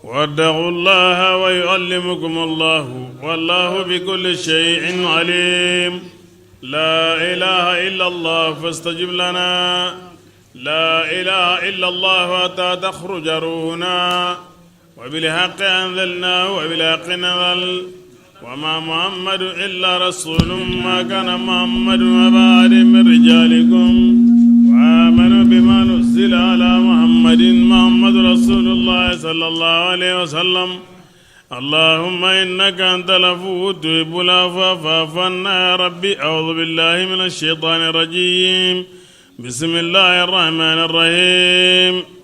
واتقوا الله ويعلمكم الله والله بكل شيء عليم لا إله إلا الله فاستجب لنا لا إله إلا الله حتى تخرج روحنا وبالحق أنزلناه وبالحق نزل وما محمد إلا رسول ما كان محمد أبا أحد من رجالكم وآمنوا بما نزل على محمد محمد رسول الله صلى الله عليه وسلم اللهم إنك أنت العفو تحب العفو فاعف عنا يا ربي أعوذ بالله من الشيطان الرجيم بسم الله الرحمن الرحيم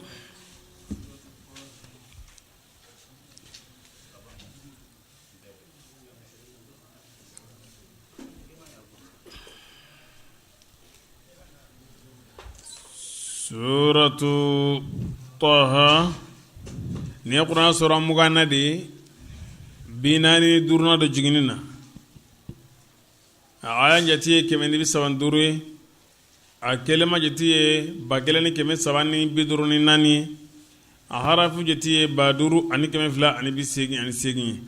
Suratu Taha nin ye kuranɛ sura 20nan de ye 45nan don jiginni na a aya jate ye 135 ye a kelema jate ye 1354 ye a harafu jate ye 5288 ye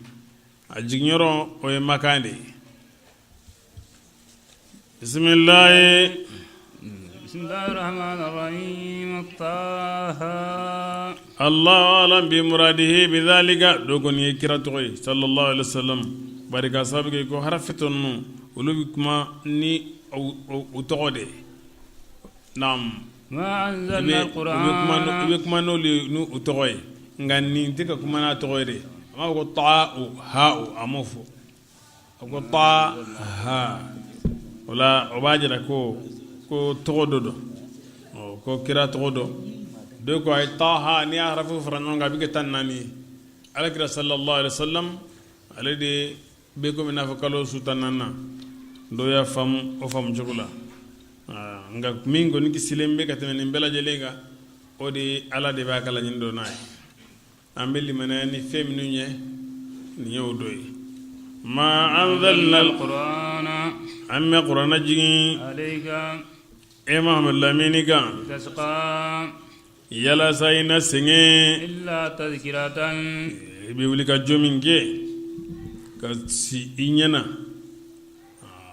a jiginyɔrɔ o ye makan de ye bisimilahi Allahu alam bi muradihi bi zalika dɔw ko nin ye kira tɔgɔ ye sallallahu alaihi wasallam bari ka sababu kɛ ko harafi tɔ ninnu olu bɛ kuma ni u tɔgɔ de ye naam i bɛ kuma n'olu ye n'u tɔgɔ ye nka nin tɛ ka kuma n'a tɔgɔ ye de a m'a fɔ ko taa o ha o a m'o fɔ a ko taa ha o la o b'a jira ko ko tɔgɔ dɔ don ko kira tɔgɔ dɔ dɔw ko a ye taha n'i y'a harafu fara ɲɔgɔn kan a bɛ kɛ 14 ye ala kira sallallahu alaihi wasallam ale de bɛ komi n'a fɔ kalo su 14nan dɔw y'a faamu o faamu cogo la nka min kɔni kisilen bɛ ka tɛmɛ nin bɛɛ lajɛlen kan o de ye ala de b'a ka laɲini dɔn n'a ye an bɛ limaniya ni fɛn minnu ye nin ye o dɔ ye ma anzalna alqur'ana an ma kuranɛ jigin alayka e Muhamadu lamini kan litashqa yalasa i na sɛgɛn illa tadhkiratan i bɛ wuli ka jɔ min kɛ ka si i ɲɛna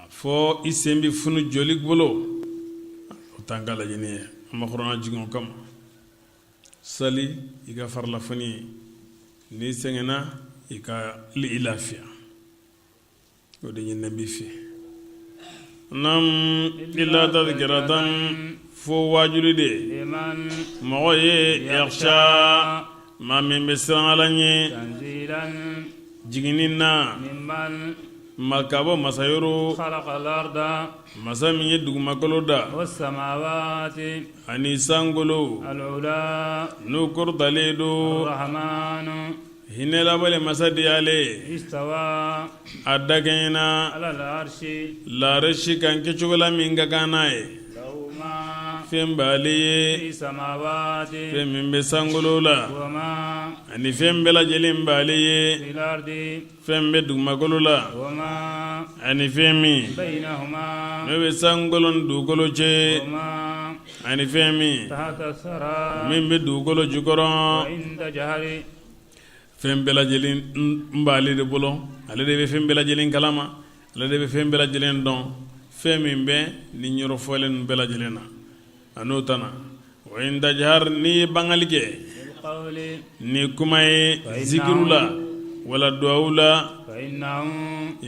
fɔ i sen bɛ funu joli bolo o t'an ka laɲini ye an ma kuranɛ jigin o kama sali i ka farilafani ye n'i sɛgɛnna i ka i lafiya o de ɲininen b'i fɛ nam illa tadhkiratan fo waajuli de mɔgɔ ye yakhsha maa min bɛ siran ala ɲɛ jiginni na ma ka bɔ masa yɔrɔ masa min ye dugumakolo da ani sankolo n'u kɔrɔtalen don hinɛ labɔlen masa de y'ale a dakɛɲɛna larasi kan kɛcogo la min ka kan n'a ye fɛn b'ale ye fɛn min bɛ sankolo la ani fɛn bɛɛ lajɛlen b'ale ye fɛn bɛ dugumakolo la ani fɛn min n'o bɛ sankolo ni dugukolo cɛ ani fɛn min min bɛ dugukolo jukɔrɔ fɛn bɛɛ lajɛlen b'ale de bolo ale de bɛ fɛn bɛɛ lajɛlen kalama ale de bɛ fɛn bɛɛ lajɛlen dɔn fɛn min bɛ nin yɔrɔ fɔlen ninnu bɛɛ lajɛlen na a n'o tana wa in tajhar n'i ye bangali kɛ ni kuma ye zikiru la wala duwawu la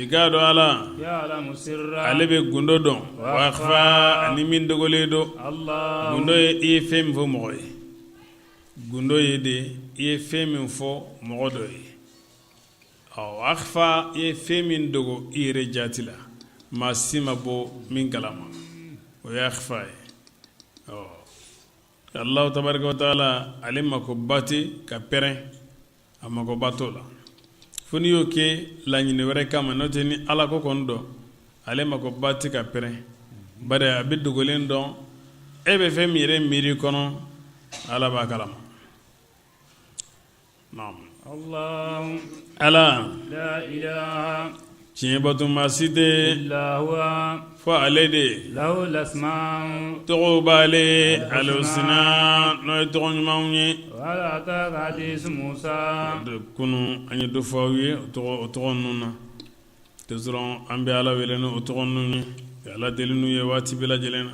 i k'a dɔn ala ale bɛ gundo dɔn wa akhfa ani min dogolen don gundo ye i ye fɛn min fɔ mɔgɔ ye gundo ye de i ye fɛn min fɔ mɔgɔ dɔ ye ɔ akhfa i ye fɛn min dogo i yɛrɛ jati la maa si ma bɔ min kalama o ye akhfa ye ɔ Alahu tabaraka wa taala ale makoba tɛ ka pɛrɛn a makoba t'o la fo n'i y'o kɛ laɲini wɛrɛ kama n'o tɛ ni ala ko kɔni dɔn ale makoba tɛ ka pɛrɛn bari a bɛ dogolen dɔn e bɛ fɛn min yɛrɛ miiri kɔnɔ ala b'a kalama ala Tiɲɛ batoma si tɛ fo ale de tɔgɔw b'ale alhusna n'o ye tɔgɔ ɲumanw ye kunun an ye dɔ fɔ aw ye o tɔgɔ ninnu na toujours an bɛ ala wele ni o tɔgɔ ninnu ye ka ala deli n'u ye waati bɛɛ lajɛlen na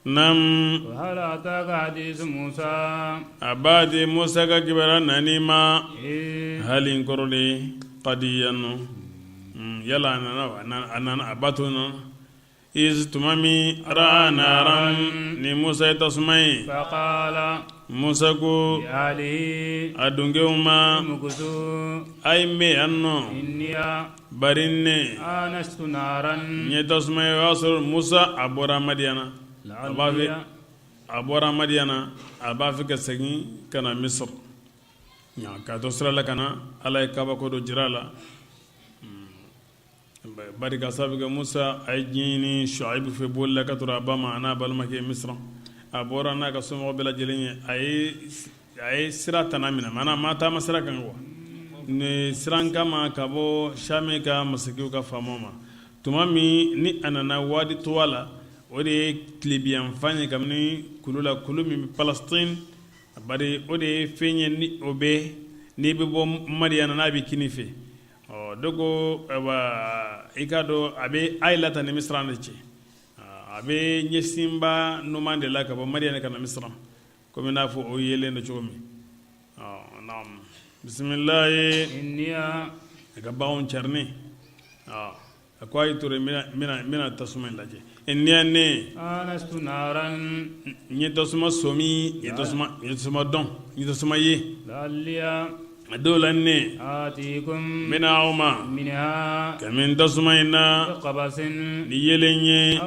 Naam a b'a di Musa ka kibaruya nan'i ma hali in kɔrɔ de kadiya nɔ yala a nana a nana a bato nɔ iz tuma min ra'a naran ni Musa ye tasuma ye Musa ko a dunkew ma a ye mɛn yan nɔ bari ne n ye tasuma ye o y'a sɔrɔ Musa a bɔra Madiyana a b'a fɛ a bɔra Madiyana a b'a fɛ ka segin ka na Misiri nka k'a to sira la ka na Ala ye kabako dɔ jira a la bari ka sababu kɛ Musa a ye diɲɛ ɲini Shuayibu fɛ boli la ka tɔrɔ a ba ma a n'a balimakɛ Misira a bɔra n'a ka somɔgɔw bɛɛ lajɛlen ye a ye sira tana minɛ maanaa ma taama sira kan quoi ni siran kama ka bɔ Shami ka masakɛw ka faamaw ma tuma min ni a nana Wadi Tuwa la o de ye tilebinyanfan ye kabini kulu la kulu min bɛ Palestine bari o de ye fɛn ye ni o bɛ n'i bɛ bɔ Madiyana n'a bɛ kinin fɛ ɔ dɔ ko i k'a dɔn a bɛ Ayilata ni Misira de cɛ a bɛ ɲɛsinba numan de la ka bɔ Madiyana ka na Misira komi n'a fɔ o yelen don cogo min bisimilayi a ka baganw carinni a ko a ye to n bɛna tasuma in lajɛ inni ne n ye tasuma sɔmi n ye tasuma dɔn n ye tasuma ye a dɔw la ne n bɛna aw ma kabini tasuma in na ni yeelen ye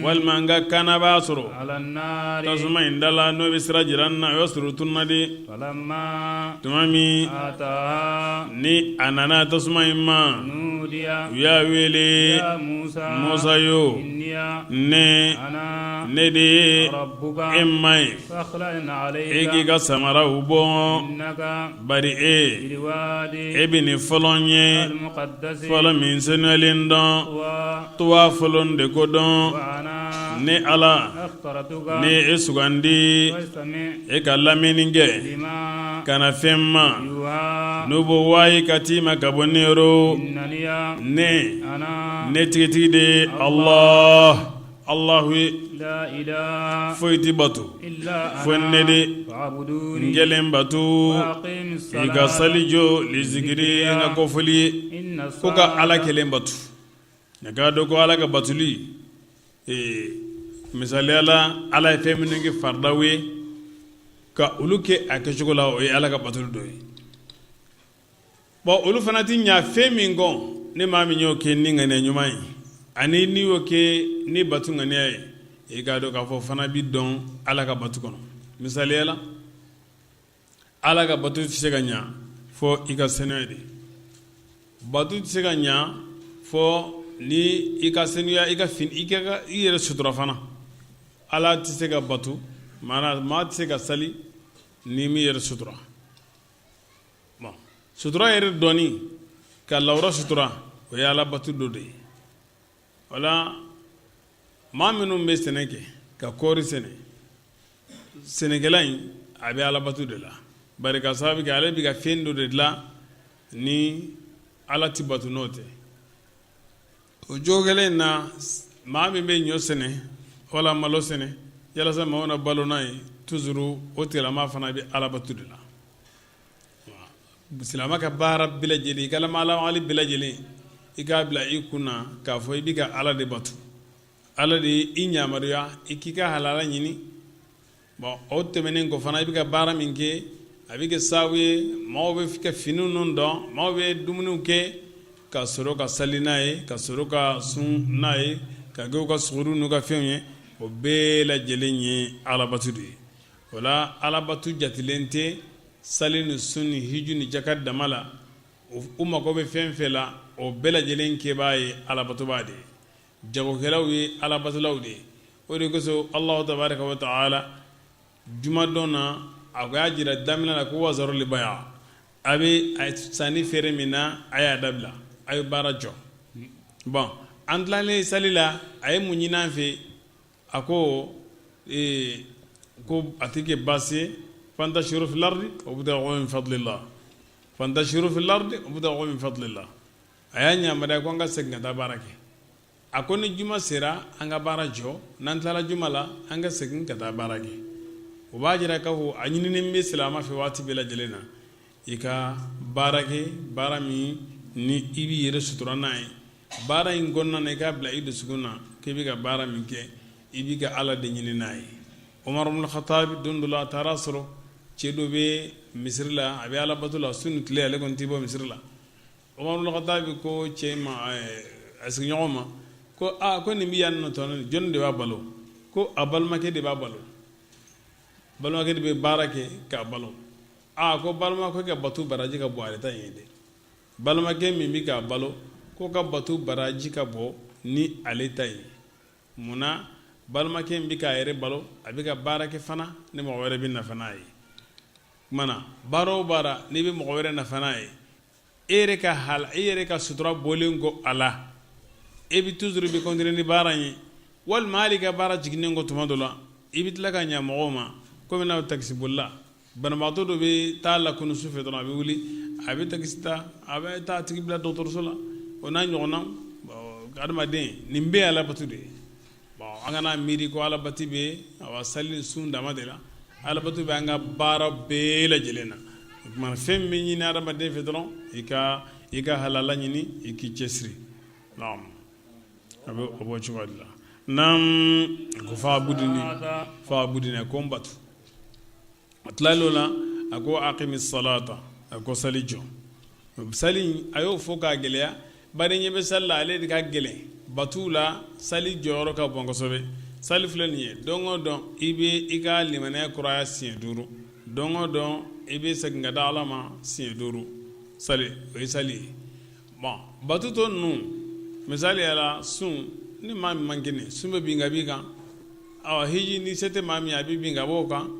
walima n ka kannabaa sɔrɔ tasuma in da la n'o bɛ sira jira n na o y'a sɔrɔ o tununna de tuma min ni a nana tasuma in ma u y'a wele Musa yo ne ne de ye e ma ye e k'i ka samaraw bɔ bari e e bɛ nin fɔlɔ ye fɔlɔ min senuyalen dɔn tuwa fɔlɔ de ko dɔn ne ala ne e sugandi e ka lamɛnni kɛ ka na fɛn ma n'o bɔ wayi ka t'i ma ka bɔ ne yɔrɔ ne ne tigitigi de ye ala Alahu ye foyi tɛ bato fo ne de n kelen bato i ka sali jɔ li zikiri n ka kofɔli ye ko ka ala kelen bato nka k'a dɔn ko ala ka batoli misaliya la ala ye fɛn minnu kɛ faridaw ye ka olu kɛ a kɛcogo la o ye ala ka batoli dɔ ye bon olu fana tɛ ɲa fɛn min kɔ ni maa min y'o kɛ ni ŋaniya ɲuman ye ani n'i y'o kɛ ni bato ŋaniya ye i k'a dɔn k'a fɔ fana bɛ dɔn ala ka bato kɔnɔ misaliya la ala ka bato tɛ se ka ɲa fo i ka senuya de bato tɛ se ka ɲa fo ni i ka senuya i ka fini i ka i yɛrɛ sutura fana ala tɛ se ka bato maanaa maa tɛ se ka sali n'i m'i yɛrɛ sutura bon sutura yɛrɛ dɔnni ka lawura sutura o ye ala bato dɔ de ye o la maa minnu bɛ sɛnɛ kɛ ka kɔɔri sɛnɛ sɛnɛkɛla in a bɛ ala bato de la bari ka sababu kɛ ale bɛ ka fɛn dɔ de dilan ni ala tɛ bato n'o tɛ o cogo kelen in na maa min bɛ ɲɔ sɛnɛ wala malo sɛnɛ yalasa maaw na balo n'a ye toujours o tigilamaa fana bɛ ala bato de la silamɛ ka baara bɛɛ lajɛlen i ka lamagali bɛɛ lajɛlen i k'a bila i kun na k'a fɔ i bɛ ka ala de bato ala de ye i yamaruya i k'i ka halala ɲini bon o tɛmɛnen kɔ fana i bɛ ka baara min kɛ a bɛ kɛ sababu ye maaw bɛ ka fini ninnu don maaw bɛ dumuniw kɛ ka sɔrɔ ka sali n'a ye ka sɔrɔ ka sun n'a ye ka kɛ u ka suguri n'u ka fɛnw ye o bɛɛ lajɛlen ye alabato de ye o la alabato jatilen tɛ sali ni sun ni hiju ni jaka dama la u mago bɛ fɛn fɛn la o bɛɛ lajɛlen kɛbaa ye alabatobaa de ye jagokɛlaw ye alabatolaw de ye o de kosɔn Alahu tabaraka wa taala jumadon na a ko y'a jira daminɛ la ko wazarul baya a bɛ sanni feere min na a y'a dabila. a ye baara jɔ. Bon, an tilalen sali la, a ye mun ɲini an fɛ? A ko ee, ko a tɛ kɛ baasi ye, fantashiru fil ardi wabtagu min fadlillah, fantashiru fil ardi wabtagu min fadlillah. A y'a yamaruya ko an ka segin ka taa baara kɛ. A ko ni juma sera, an ka baara jɔ, n'an tilala juma la, an ka segin ka taa baara kɛ. O b'a jira k'a fɔ a ɲininen bɛ silamɛ fɛ waati bɛɛ lajɛlen na, i ka baara kɛ, baara min ni i b'i yɛrɛ sutura n'a ye. Baara in kɔnɔna na, i k'a bila i dusukun na k'i bɛ ka baara min kɛ, i b'i ka Ala de ɲini n'a ye. Umaru ibn Khattab, don dɔ la, a taara sɔrɔ cɛ dɔ bɛ misiri la, a bɛ alabato la su ni tile, ale kɔni tɛ bɔ misiri la. Umaru ibn Khattab ko cɛ ma, a sigiɲɔgɔn ma, ko aa, ko nin bɛ yan nɔ tɔn, jɔnni de b'a balo? Ko a balimakɛ de b'a balo, balimakɛ de bɛ baara kɛ k'a balo. Aa, ko balimakɛ ka bato baraji ka bon ale ta ye dɛ. Balimakɛ min bɛ k'a balo, k'o ka bato baraji ka bon ni ale ta ye. Mun na? Balimakɛ in bɛ k'a yɛrɛ balo, a bɛ ka baara kɛ fana ni mɔgɔ wɛrɛ bɛ nafa n'a ye. O tuma na, baara o baara n'i bɛ mɔgɔ wɛrɛ nafa n'a ye, e yɛrɛ ka hala, e yɛrɛ ka sutura bɔlen kɔ a la, e bɛ toujours bɛ continuer ni baara in ye, walima hali i ka baara jiginnen kɔ, tuma dɔ la i bɛ tila ka ɲa mɔgɔw ma, komi n'a takisibolila, banabaatɔ dɔ bɛ taa lakunu su fɛ dɔrɔn, a bɛ wuli, a bɛ takisi ta, a bɛ taa a tigi bila dɔgɔtɔrɔso la, o n'a ɲɔgɔnna. Adamaden, nin bɛɛ ye alabato de ye. Bon, an kana miiri ko alabati bɛ awa sali ni sun dama de la. Alabato bɛ an ka baara bɛɛ lajɛlen na. O tuma, fɛn min ɲini adamaden fɛ dɔrɔn, i ka halala ɲini, i k'i cɛsiri. Naam, a bɛ o bɔ cogo de la. Naam, ko fa'buduni, fa'buduni, ko n batu. A tilal'o la, a ko aqimi salata, a ko sali jɔ. Sali, a y'o fɔ k'a gɛlɛya, bari ɲɛ bɛ sali la, ale de ka gɛlɛn batuw la. Sali jɔyɔrɔ ka bon kosɛbɛ. Sali filɛ nin ye, don o don i bɛ i ka limaniya kuraya siɲɛ 5, don o don i bɛ segin ka da Ala ma siɲɛ 5. Sali, o ye sali ye. Bon, batu tɔ ninnu, misali la sun, ni maa min man kɛnɛ, sun bɛ bin ka b'i kan. Awa, hiji, ni se tɛ maa min ye, a bɛ bin ka bɔ o kan.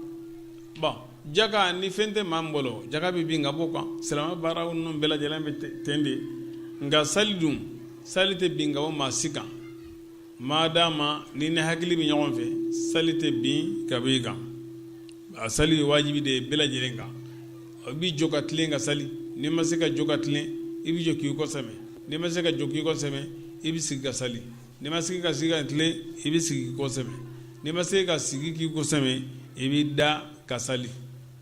Bon, jaka, ni fɛn tɛ maa min bolo, jaka bɛ bin ka bɔ o kan. Silamɛ baara ninnu bɛɛ lajɛlen bɛ ten de. Nka sali dun, sali tɛ bin ka bɔ maa si kan. Maa dama ni ni hakili bɛ ɲɔgɔn fɛ, sali tɛ bin ka bɔ i kan. A sali ye wajibi de ye bɛɛ lajɛlen kan. I bɛ jɔ ka tilen ka sali. N'i ma se ka jɔ ka tilen, i bɛ jɔ k'i kɔ sɛmɛ. N'i ma se ka jɔ k'i kɔ sɛmɛ, i bɛ sigi ka sali. N'i ma se ka sigi ka tilen, i bɛ sigi k'i kɔ sɛmɛ. N'i ma se ka sigi k'i kɔ sɛmɛ, i b'i da ka sali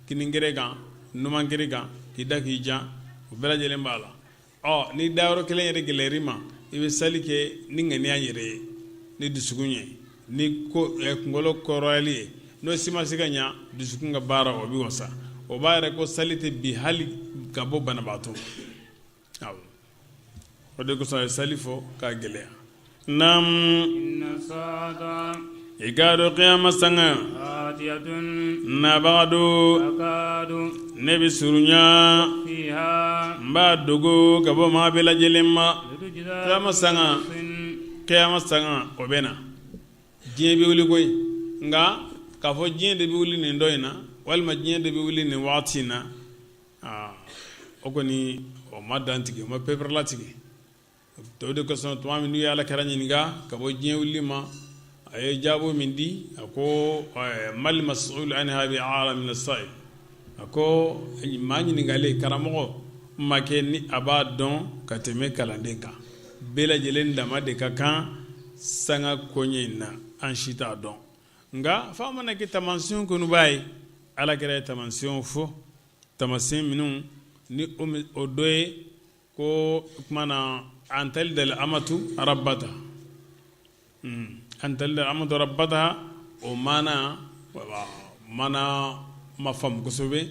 kininkɛrɛ kan, numankɛrɛ kan, k'i da k'i jan, o bɛɛ lajɛlen b'a la. Ɔ, ni dayɔrɔ kelen yɛrɛ gɛlɛyar'i ma, i bɛ sali kɛ ni ŋaniya yɛrɛ ye, ni dusukun ye, ni ko kunkolo kɔrɔyali ye. N'o si ma se ka ɲa, dusukun ka baara, o bɛ wasa. O b'a yɛrɛ ko sali tɛ bin hali ka bɔ banabaatɔ. Awɔ, o de kosɔn a ye sali fɔ k'a gɛlɛya. Naam, i k'a dɔn kiyama sanga nabaga don, ne bɛ surunya, n b'a dogo ka bɔ maa bɛɛ lajɛlen ma. Kiyama sanga, kiyama sanga, o bɛ na, diɲɛ bɛ wuli koyi. Nka k'a fɔ diɲɛ de bɛ wuli nin dɔ in na, walima diɲɛ de bɛ wuli nin waati in na, o kɔni, o ma dantigɛ, o ma peperelatigɛ. O de kosɔn, tuma min n'u ye Ala kira ɲininka ka bɔ diɲɛ wuli ma, a ye jaabi min di, a ko mal mas'ul anha bi a'lama mina sa'il. A ko maa ɲininkalen, karamɔgɔ ma kɛ ni a b'a dɔn ka tɛmɛ kalanden kan. Bɛɛ lajɛlen dama de ka kan sanga koɲɛ in na, an si t'a dɔn. Nka f'a mana kɛ taamasiyɛn kɔni b'a ye, Ala kira ye taamasiyɛnw fɔ, taamasiyɛn minnu ni o dɔ ye ko o tuma na an talidal amatu rabbata, an talidal amatu rabbata. O maana maana ma faamu kosɛbɛ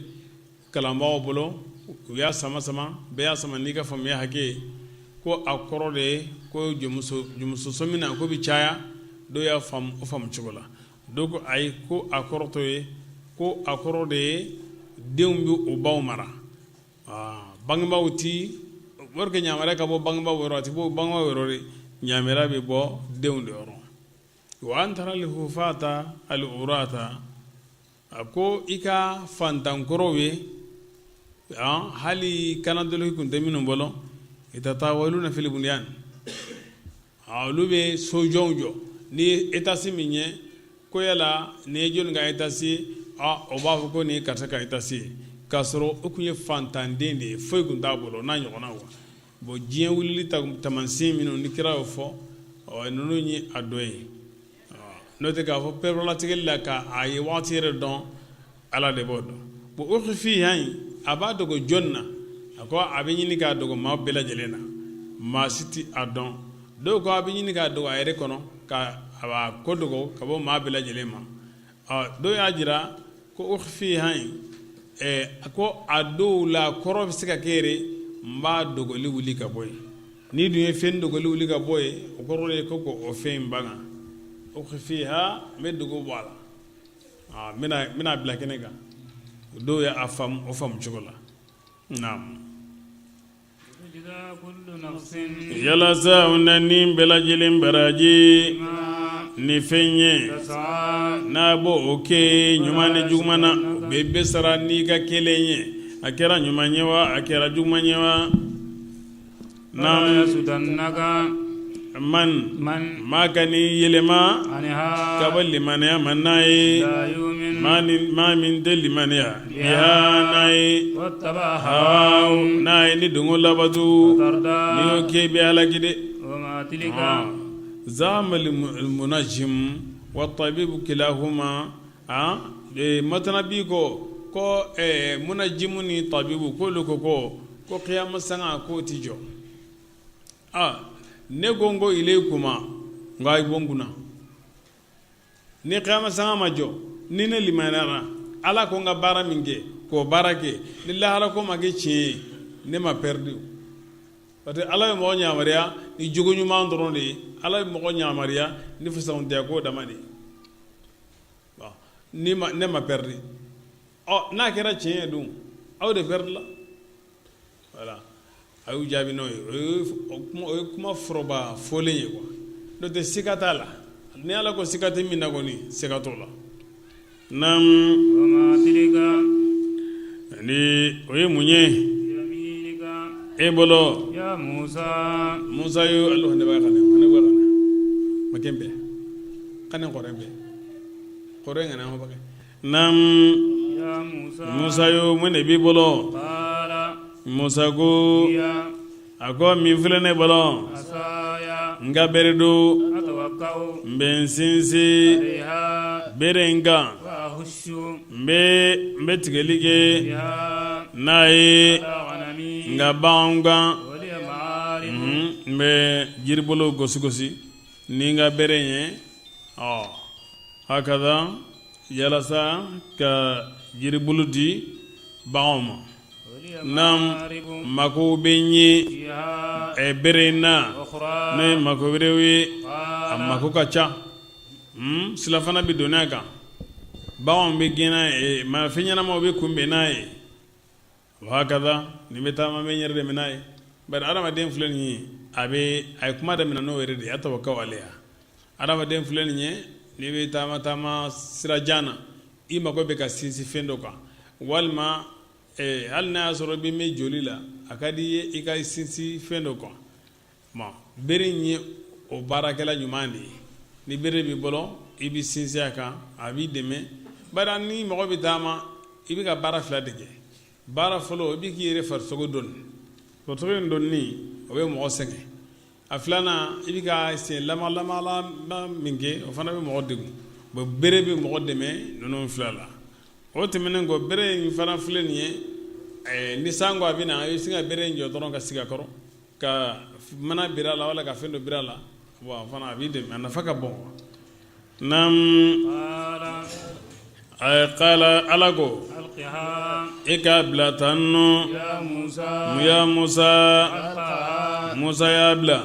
kalanbagaw bolo. U y'a sama sama, bɛɛ y'a sama n'i ka faamuya hakɛ ye, ko a kɔrɔ de ye ko jɔnmuso sɔmina ko bɛ caya. Dɔw y'a faamu o faamu cogo la, dɔw ko ayi, ko a kɔrɔ t'o ye, ko a kɔrɔ de ye denw bɛ u baw mara. Bangebaaw ti wari kɛ, ɲamariya ka bɔ bangebaaw yɔrɔ, a tɛ bɔ bangebaaw yɔrɔ de, ɲamariya bɛ bɔ denw de yɔrɔ. Wa an taral hufata al urata, a ko i ka fantankɔrɔw ye, hali kanadoloki tun tɛ minnu bolo. Yatatawaluna fil bunyan, olu bɛ sojɔw jɔ. Ni ye étage min ye ko yala nin ye jɔnni ka étage ye, o b'a fɔ ko nin ye karisa ka étage ye, k'a sɔrɔ o tun ye fantanden de ye, foyi tun t'a bolo n'a ɲɔgɔnna wa. Bon, diɲɛ wulili taamasiyɛn minnu ni kira y'o fɔ, ninnu ye a dɔ ye. N'o tɛ k'a fɔ pereperelatigɛli la k'a ye waati yɛrɛ dɔn, Ala de b'o dɔn. Bon, ukhfiha in, a b'a dogo jɔn na? A ko a bɛ ɲini k'a dogo maa bɛɛ lajɛlen na, maa si tɛ a dɔn. Dɔw ko a bɛ ɲini k'a dogo a yɛrɛ kɔnɔ, ka a b'a ko dogo ka bɔ maa bɛɛ lajɛlen ma. Dɔw y'a jira ko ukhfiha in, a ko a dɔw la kɔrɔ bɛ se ka kɛ yɛrɛ n b'a dogoli wuli ka bɔ yen. N'i dun ye fɛn dogoli wuli ka bɔ yen, o kɔrɔ ye ko o fɛn in ban. Ukhfiha, n bɛ dogo bɔ a la, n bɛna bila kɛnɛ kan. Dɔw y'a faamu o faamu cogo la. Naamu. Yalasa u na ni bɛɛ lajɛlen baraji ni fɛn ye n'a bɔ o kɛ ɲuman ni juguman na, o bɛɛ bɛ sara n'i ka kɛlen ye, a kɛra ɲuman ye wa, a kɛra juguman ye wa. Man, maa kan'i yɛlɛma ka bɔ limaniya ma n'a ye, maa min tɛ limaniya biha n'a ye, n'a ye ni dungɔ labato, n'i y'o kɛ i bɛ halaki dɛ. Zaamal munajjim wa tabibu kilahuma, matanabi ko ko munajimu ni tabibu k'olu ko ko kiyama sanga k'o tɛ jɔ. Ne ko n ko ilaykuma, n ko a ye bɔ n kunna. Ni kiyama sanga ma jɔ, ni ne limaniyara Ala ko n ka baara min kɛ k'o baara kɛ, ni lahara ko ma kɛ tiɲɛ ye, ne ma perdu, parce que Ala ye mɔgɔ yamaruya ni jogo ɲuman dɔrɔn de ye. Ala ye mɔgɔ yamaruya ni fisamantiya ko dama de ye. Ni ne ma perdu, ɔ n'a kɛra tiɲɛ ye dun, aw de perdu la. Voilà, a y'u jaabi n'o ye. O ye kuma foroba fɔlen ye quoi. N'o tɛ siga t'a la. Ni Ala ko siga tɛ min na kɔni, siga t'o la. Naam, ni o ye mun ye e bolo? Musa yo Allah ne ba kana ne ba kana ma kembe kana kɔrɔ bɛ kɔrɔ in kana hɔ. Naam, Musa yo, mun de b'i bolo? Musa ko, a ko min filɛ ne bolo, n ka bere don, n bɛ n sinsin bere in kan, n bɛ tigɛli kɛ n'a ye n ka baganw kan, n bɛ jiribolo gosi gosi ni n ka bere ye. Ɔ hakaza, yalasa ka jiribolo di baganw ma. Naam, mako bɛ n ye bere in na, n'o ye mako wɛrɛw ye, a mako ka ca. Silafana bɛ don a kan, baganw bɛ gɛn n'a ye, ma fɛn ɲɛnamaw bɛ kunbɛn n'a ye. Hakaza, nin bɛ taama, bɛ n yɛrɛ dɛmɛ n'a ye. Bari adamaden filɛ nin ye, a bɛ a ye kuma daminɛ n'o yɛrɛ de ye, atawakkau alayha. Adamaden filɛ nin ye, n'i bɛ taama taama sira jan na, i mako bɛ ka sinsin fɛn dɔ kan, walima hali n'a y'a sɔrɔ i bɛ mɛn joli la, a ka di i ye i ka sinsin fɛn dɔ kan. Bere in ye o baarakɛla ɲuman de ye. Ni bere b'i bolo, i bɛ sinsin a kan, a b'i dɛmɛ. Bari ni mɔgɔ bɛ taama, i bɛ ka baara fila de kɛ. Baara fɔlɔ, i bɛ k'i yɛrɛ farisogo doni. Farisogo in donni, o bɛ mɔgɔ sɛgɛn. A filanan, i bɛ ka sen lamaga min kɛ, o fana bɛ mɔgɔ degun. Bon, bere bɛ mɔgɔ dɛmɛ ninnu fila la. O tɛmɛnen kɔ, bere in fana filɛ nin ye, ni san ko a bɛ na, i bɛ sin ka bere in jɔ dɔrɔn ka sigi a kɔrɔ, ka mana biri a la wala ka fɛn dɔ biri a la. Bon, fana a b'i dɛmɛ, a nafa ka bon. Naam, qala, Ala ko e k'a bila tan nɔ, ya Musa. Musa y'a bila,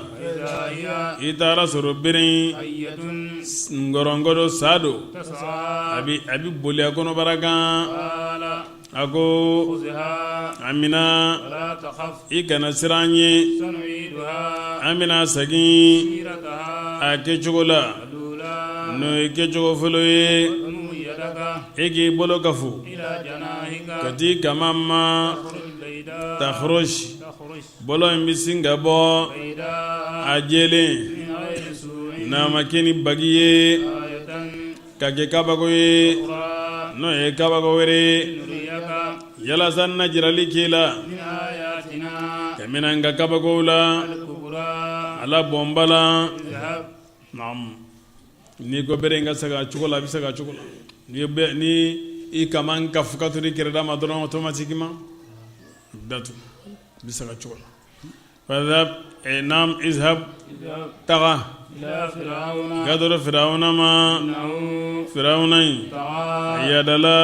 i taara sɔrɔ bere in ngɔrɔngɔdɔ sa don, a bɛ boli a kɔnɔbara kan. A ko a mina, i kana siran ye, an bɛna segin a kɛcogo la, n'o ye kɛcogo fɔlɔ ye. E k'i bolo kafu ka t'i kaman ma. Takhruj, bolo in bɛ sin ka bɔ a jɛlen, n'a ma kɛ ni bagi ye, ka kɛ kabako ye, n'o ye kabako wɛrɛ ye, yalasa n na jirali k'i la kabini an ka kabakow la ala bɔnba la. N'i ko bere in ka segin a cogo la, a bɛ segin a cogo la. Ni i kaman kafu ka to i kɛrɛda ma dɔrɔn, automatiquement datugu, i bɛ segin a cogo la. Naam, izhab, taga ka tɔrɔ Firawuna ma. Firawuna in a yadala.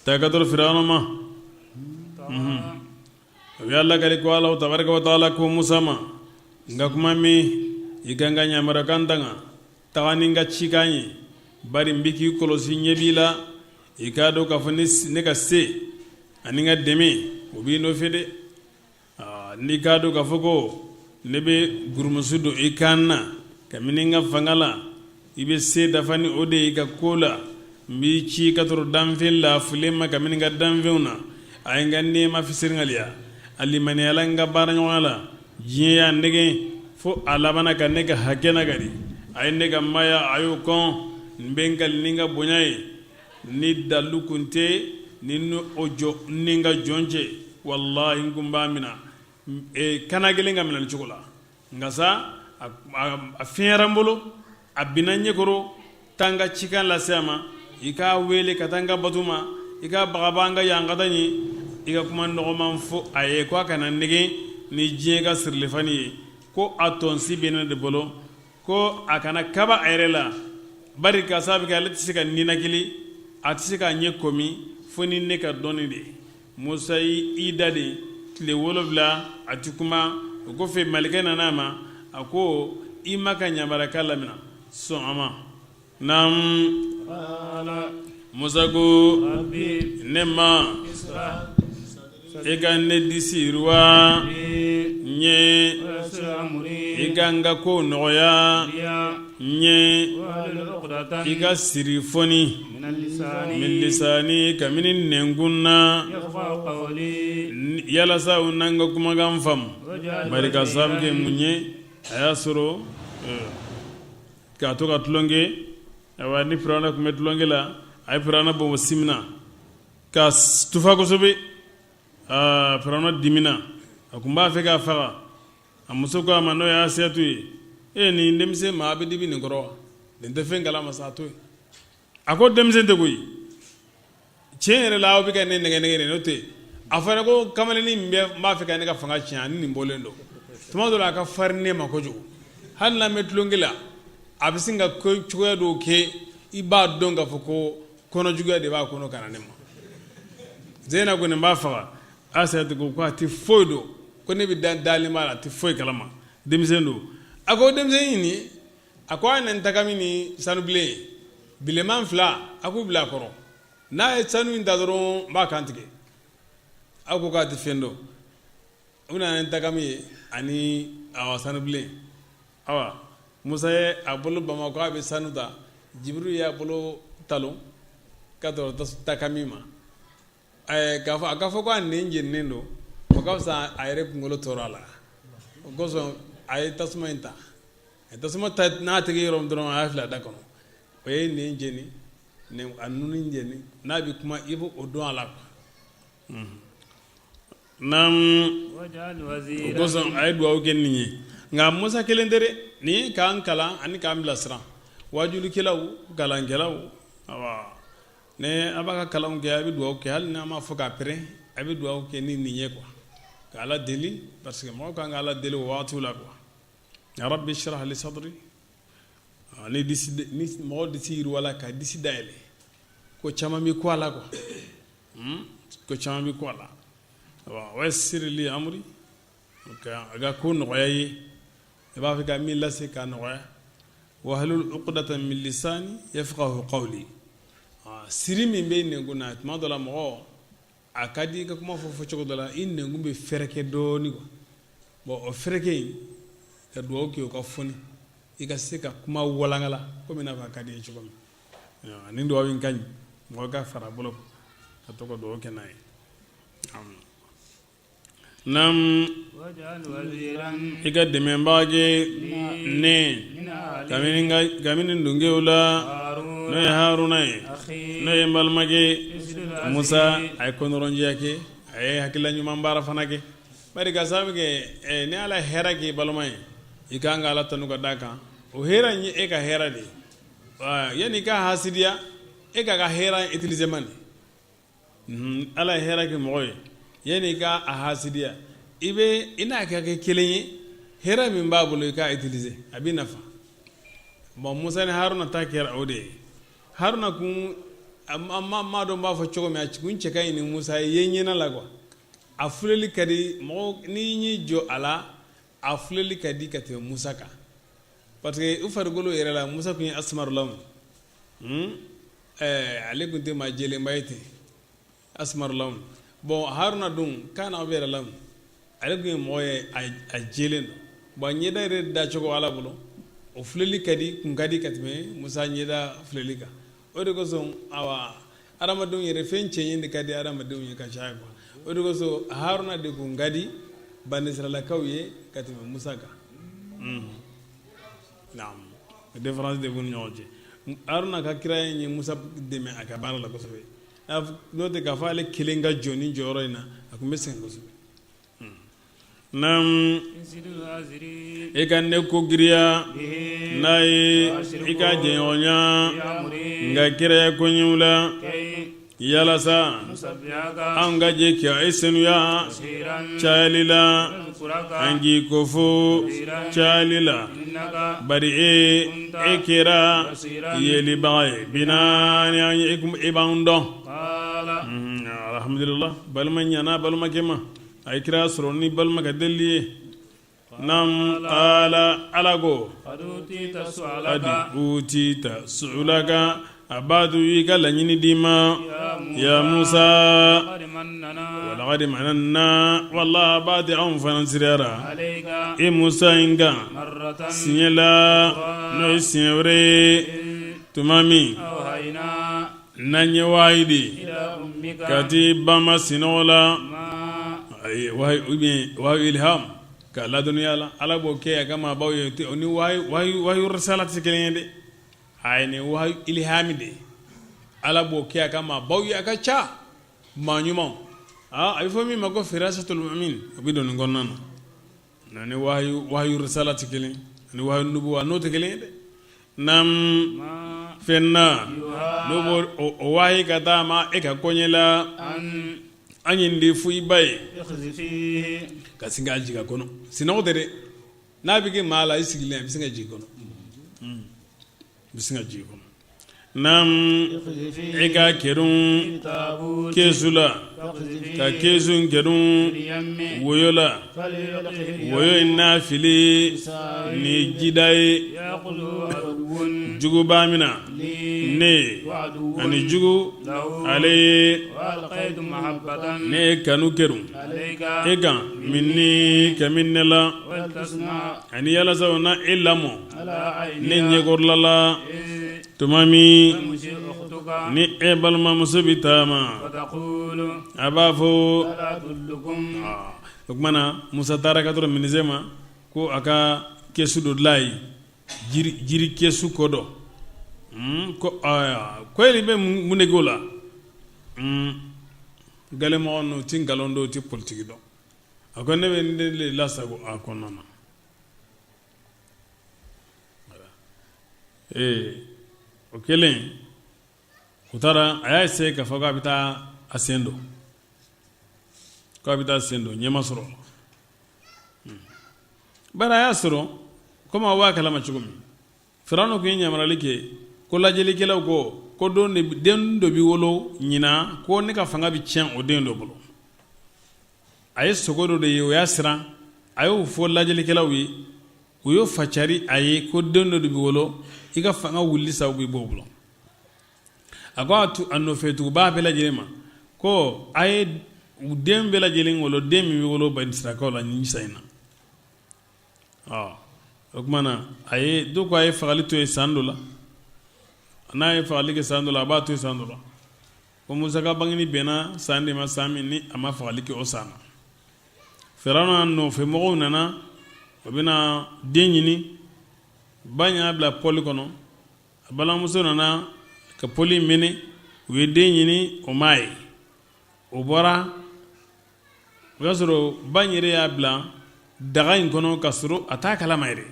Taa ka tɔrɔ Firawuna ma. O y'a lakali ko Ala tabaraka wa taala ko Musa ma, n ka kuma min, i ka n ka yamarukan tanga, taga ni n ka cikan ye, bari n bɛ k'i kɔlɔsi, ɲɛ b'i la. I k'a dɔn k'a fɔ ne ka se ani n ka dɛmɛ, o b'i nɔfɛ dɛ. N'i k'a dɔn k'a fɔ ko ne bɛ gurumusu don i kan na kabini n ka fanga la, i bɛ se dafa ni o de ye i ka ko la. N b'i ci ka tɔrɔ danfɛn lafulen ma kabini n ka danfɛnw na. A ye n ka nɛɛma fisirinkaliya, a limaniyala n ka baaraɲɔgɔnya la. Diɲɛ y'a nɛgɛn fo a labanna ka ne ka hakɛ nagari. A ye ne ka maya, a y'o kɔn. N bɛ n kali ni n ka bonya ye, ni dalu kun tɛ ni n o jɔ ni n ka jɔn cɛ, walahi n kun b'a minɛ kana kelen ka minɛli cogo la. Nka sa, a fiɲɛyara n bolo, a binna n ɲɛkɔrɔ. Taa n ka cikan lase a ma, i k'a wele ka taa n ka bato ma, i k'a bagaba n ka yankata ye, i ka kuma nɔgɔman fɔ a ye ko a kana nɛgɛn ni diɲɛ ka sirilifani ye, ko a tɔnsi bɛ ne de bolo, ko a kana kaba a yɛrɛ la, bari ka sababu kɛ ale tɛ se ka ninakili, a tɛ se k'a ɲɛ kɔmi fo ni ne ka dɔnni de ye. Musa y'i da de tile 7, a tɛ kuma. O kɔfɛ, malikɛ nana a ma, a ko i ma ka yamarukan lamina, sɔn a ma. Naam, Musa ko, ne ma, e ka ne disi yiriwa n ye, i ka n ka ko nɔgɔya n ye, i ka siri foni min lisani, kabini nɛnkun na, yalasa u n'an ka kumakan faamu. Bari ka sababu kɛ mun ye? A y'a sɔrɔ k'a to ka tulonkɛ. Ayiwa, ni Firawuna tun bɛ tulonkɛ la, a ye Firawuna bɔ simina ka tufa kosɛbɛ. Aa, Firawuna dimina, a tun b'a fɛ k'a faga. A muso ko a ma, n'o ye Asiyatu ye, e nin denmisɛn ma, a bɛ dibi nin kɔrɔ wa? Nin tɛ fɛn kalama sa, a to yen. A ko denmisɛn tɛ koyi, tiɲɛ yɛrɛ la, aw bɛ ka ne nɛgɛ nɛgɛ de, n'o tɛ a fɔra ko kamalennin min bɛ n b'a fɛ ka ne ka fanga tiɲɛ, ani nin bɔlen don. Tuma dɔ la, a ka farin ne ma kojugu. Hali n'an bɛ tulonkɛ la, a bɛ sin ka cogoya dɔw kɛ, i b'a dɔn k'a fɔ ko kɔnɔjuguya de b'a kɔnɔ ka na ne ma. Zeyina ko nin b'a faga. Asiyatu ko a tɛ foyi dɔn, ko ne bɛ dalen b'a la, a tɛ foyi kalama, denmisɛn don. A ko denmisɛn in nin, a ko a ye na ni takami ni sanubilen ye, bilenman fila, a k'u bila a kɔrɔ. N'a ye sanu in ta dɔrɔn, n b'a kan tigɛ. Aw ko k'a tɛ fɛn dɔn. U nana ni takami ye ani awa sanubilen. Awa, Musa ye a bolo bama ko a bɛ sanu ta. Jibirilu y'a bolo talon ka tɔrɔ takami ma. K'a fɔ a ka fɔ ko a nɛn jeninen don, o ka fisa a yɛrɛ kunkolo tɔɔrɔ a la. O kosɔn a ye tasuma in ta, a ye tasuma ta n'a tɛgɛ yɔrɔ min dɔrɔn, a y'a fili a da kɔnɔ, o ye nɛn jeni, a nunni jeni. N'a bɛ kuma, i b'o dɔn a la quoi. Naam, o kosɔn a ye dugawu kɛ nin ye. Nka Musa kelen tɛ dɛ, nin ye k'an kalan ani k'an bilasira. Wajulikɛlaw, kalankɛlaw, awa, ni a b'a ka kalanw kɛ, a bɛ dugawu kɛ. Hali n'a ma fɔ k'a pɛrɛn, a bɛ dugawu kɛ ni nin ye quoi, ka Ala deli, parce que mɔgɔ kan ka Ala deli o waatiw la quoi. Ya rabbi shrah li sadri. Ni disi, ni mɔgɔ disi yiriwala ka disi dayɛlɛ, ko caman bɛ ku a la quoi, ko caman bɛ ku a la. Wa yassir li amri, a ka ko nɔgɔya ye, i b'a fɛ ka min lase k'a nɔgɔya. Wahlul uqdatan min lisani yafqahu qawli. Siri min bɛ nɛnkun na, tuma dɔ la mɔgɔ a ka di i ka kuma fɔ fɔcogo dɔ la, i nɛnkun bɛ fɛrɛkɛ dɔɔnin quoi. Bon, o fɛrɛkɛ in, ka dugawu kɛ o ka foni. I ka se ka kuma walankala komi n'a fɔ a ka di i ye cogo min. Nin dugawu in ka ɲi, mɔgɔ ka fara bolo ka to ka dugawu kɛ n'a ye. Naam, i ka dɛmɛbaa kɛ ne kabini dungew la, n'o ye Haruna ye, n'o ye n balimakɛ. Musa a ye kɔnɔrɔnjɛya kɛ, a ye hakilila ɲuman baara fana kɛ. Bari ka sababu kɛ ni Ala ye hɛrɛ k'i balima ye, i ka kan ka Ala tanu ka d'a kan. O hɛrɛ in ye e ka hɛrɛ de ye. Yanni i ka hasidiya, e k'a ka hɛrɛ utiliser man di. Ala ye hɛrɛ kɛ mɔgɔ ye, yanni i ka a hasidiya, i bɛ i n'a ka kɛ kelen ye. Hɛrɛ min b'a bolo, i k'a utiliser, a b'i nafa. Bon, Musa ni Haruna ta kɛra o de ye. Haruna kun ma dɔn b'a fɔ cogo min, a kun cɛ ka ɲi ni Musa ye ɲɛna la quoi. A filɛli ka di mɔgɔ, n'i y'i jɔ a la, a filɛli ka di ka tɛmɛ Musa kan, parce que u farikolo yɛrɛ la, Musa kun ye asmarulamu, ale tun tɛ maa jɛlenba ye ten, asmarulamu. Bon, Haruna dun kana abyada lamu, ale tun ye mɔgɔ ye, a jɛlen don. Bon, ɲɛda yɛrɛ dacogo Ala bolo, o filɛli ka di, kun ka di ka tɛmɛ Musa ɲɛda filɛli kan. O de kosɔn, awa, adamadenw yɛrɛ, fɛn cɛɲi de ka di adamadenw ye ka caya quoi. O de kosɔn Haruna de kun ka di banisiralakaw ye ka tɛmɛ Musa kan. Naam, différence de b'u ni ɲɔgɔn cɛ. Haruna ka kiraya ye Musa dɛmɛ a ka baara la kosɛbɛ. N'o tɛ, k'a fɔ ale kelen ka jɔ ni jɔyɔrɔ in na, a tun bɛ sɛgɛn kosɛbɛ. Naam, e ka ne ko giriya n'a ye, i ka jɛɲɔgɔnya n ka kiraya koɲɛw la, yalasa an ka jɛ ka e senuya cayali la, an k'i kofɔ cayali la. Bari e kɛra yelibaga ye bina ni an ye, e b'an dɔn. Alhamdulillah, balima ɲana balimakɛ ma, a ye kira sɔrɔ ni balima ka deli ye. Naam, qala, Ala ko: qad utita su'laka, a b'a to i ka laɲini d'i ma, ya Musa. Walaqad mananna, wala b'a di anw fana siriyara e Musa in kan siɲɛ la, n'o ye siɲɛ wɛrɛ ye, tuma min n'an ye wahayi di ka t'i ba ma sinɔgɔ la, wahayu ilham, ka ladɔnniya la. Ala b'o kɛ a ka maabaw ye. O ni wahayu risala tɛ kelen ye dɛ. A ye nin wahayu ilhami de ye. Ala b'o kɛ a ka maabaw ye, a ka ca maa ɲumanw. A bɛ fɔ min ma ko firasatul mu'min, o bɛ don nin kɔnɔna na. Ni wahayu risala tɛ kelen ani wahayu nubuwa, n'o tɛ kelen ye dɛ. Naam, fɛn na n'o b'o o wahayi ka taa ma e ka koɲɛ la, an ye nin de fɔ i ba ye ka sin k'a jigin a kɔnɔ. Sinɔgɔ tɛ dɛ. N'a bɛ kɛ maa la, i sigilen, a bɛ sin ka jigin kɔnɔ, i bɛ sin ka jigin kɔnɔ. Naam, e ka kɛdun kesu la, ka kesu kɛdun woyo la, woyo in n'a fili ni jida ye, jugu b'a mina ne ani jugu ale ye. Ne ye kanu kɛdun e kan minni kabini ne la, ani yalasa o na e lamɔ ne ɲɛkɔrɔla la, tuma min ni e balimamuso bɛ taama, a b'a fɔ. O tuma na, Musa taara ka tɔrɔ minisɛ ma ko a ka kɛsu dɔ dilan ye, jiri kɛsu ko dɔ ko ko e bɛ mun de k'o la? Galemɔgɔ ninnu tɛ nkalon dɔn, tɛ politiki dɔn. A ko ne bɛ n den de lasago a kɔnɔna na. Ee, o kɛlen, u taara, a y'a essayer k'a fɔ k'a bɛ taa a sen don, k'a bɛ taa sen don, ɲɛ ma sɔrɔ. Bari a y'a sɔrɔ komi aw b'a kalama cogo min, Firawuna tun ye yamaruyali kɛ ko lajɛlikɛlaw ko den dɔ bɛ wolo ɲinan, ko ne ka fanga bɛ tiɲɛ o den dɔ bolo. A ye sogo dɔ de ye, o y'a siran. A y'o fɔ lajɛlikɛlaw ye, u y'o facari a ye ko den dɔ de bɛ wolo, i ka fanga wuli sababu bɛ b'o bolo. A ko a nɔfɛ tugubaa bɛɛ lajɛlen ma ko a ye den bɛɛ lajɛlen wolo, den min bɛ wolo banisirakaw la nin san in na. O tuma na a ye dɔw ko a ye fagali to yen san dɔ la, n'a ye fagali kɛ san dɔ la, a b'a to yen san dɔ la. Ko Musa ka bangeni bɛnna san de ma, san min ni a ma fagali kɛ o san na. Firawuna nɔfɛ mɔgɔw nana, o bɛna den ɲini. Ba y'a bila pɔli kɔnɔ, a balimamuso nana ka pɔli minɛ, u ye den ɲini, o m'a ye. O bɔra, o y'a sɔrɔ ba in yɛrɛ y'a bila daga in kɔnɔ ka sɔrɔ a t'a kalama yɛrɛ.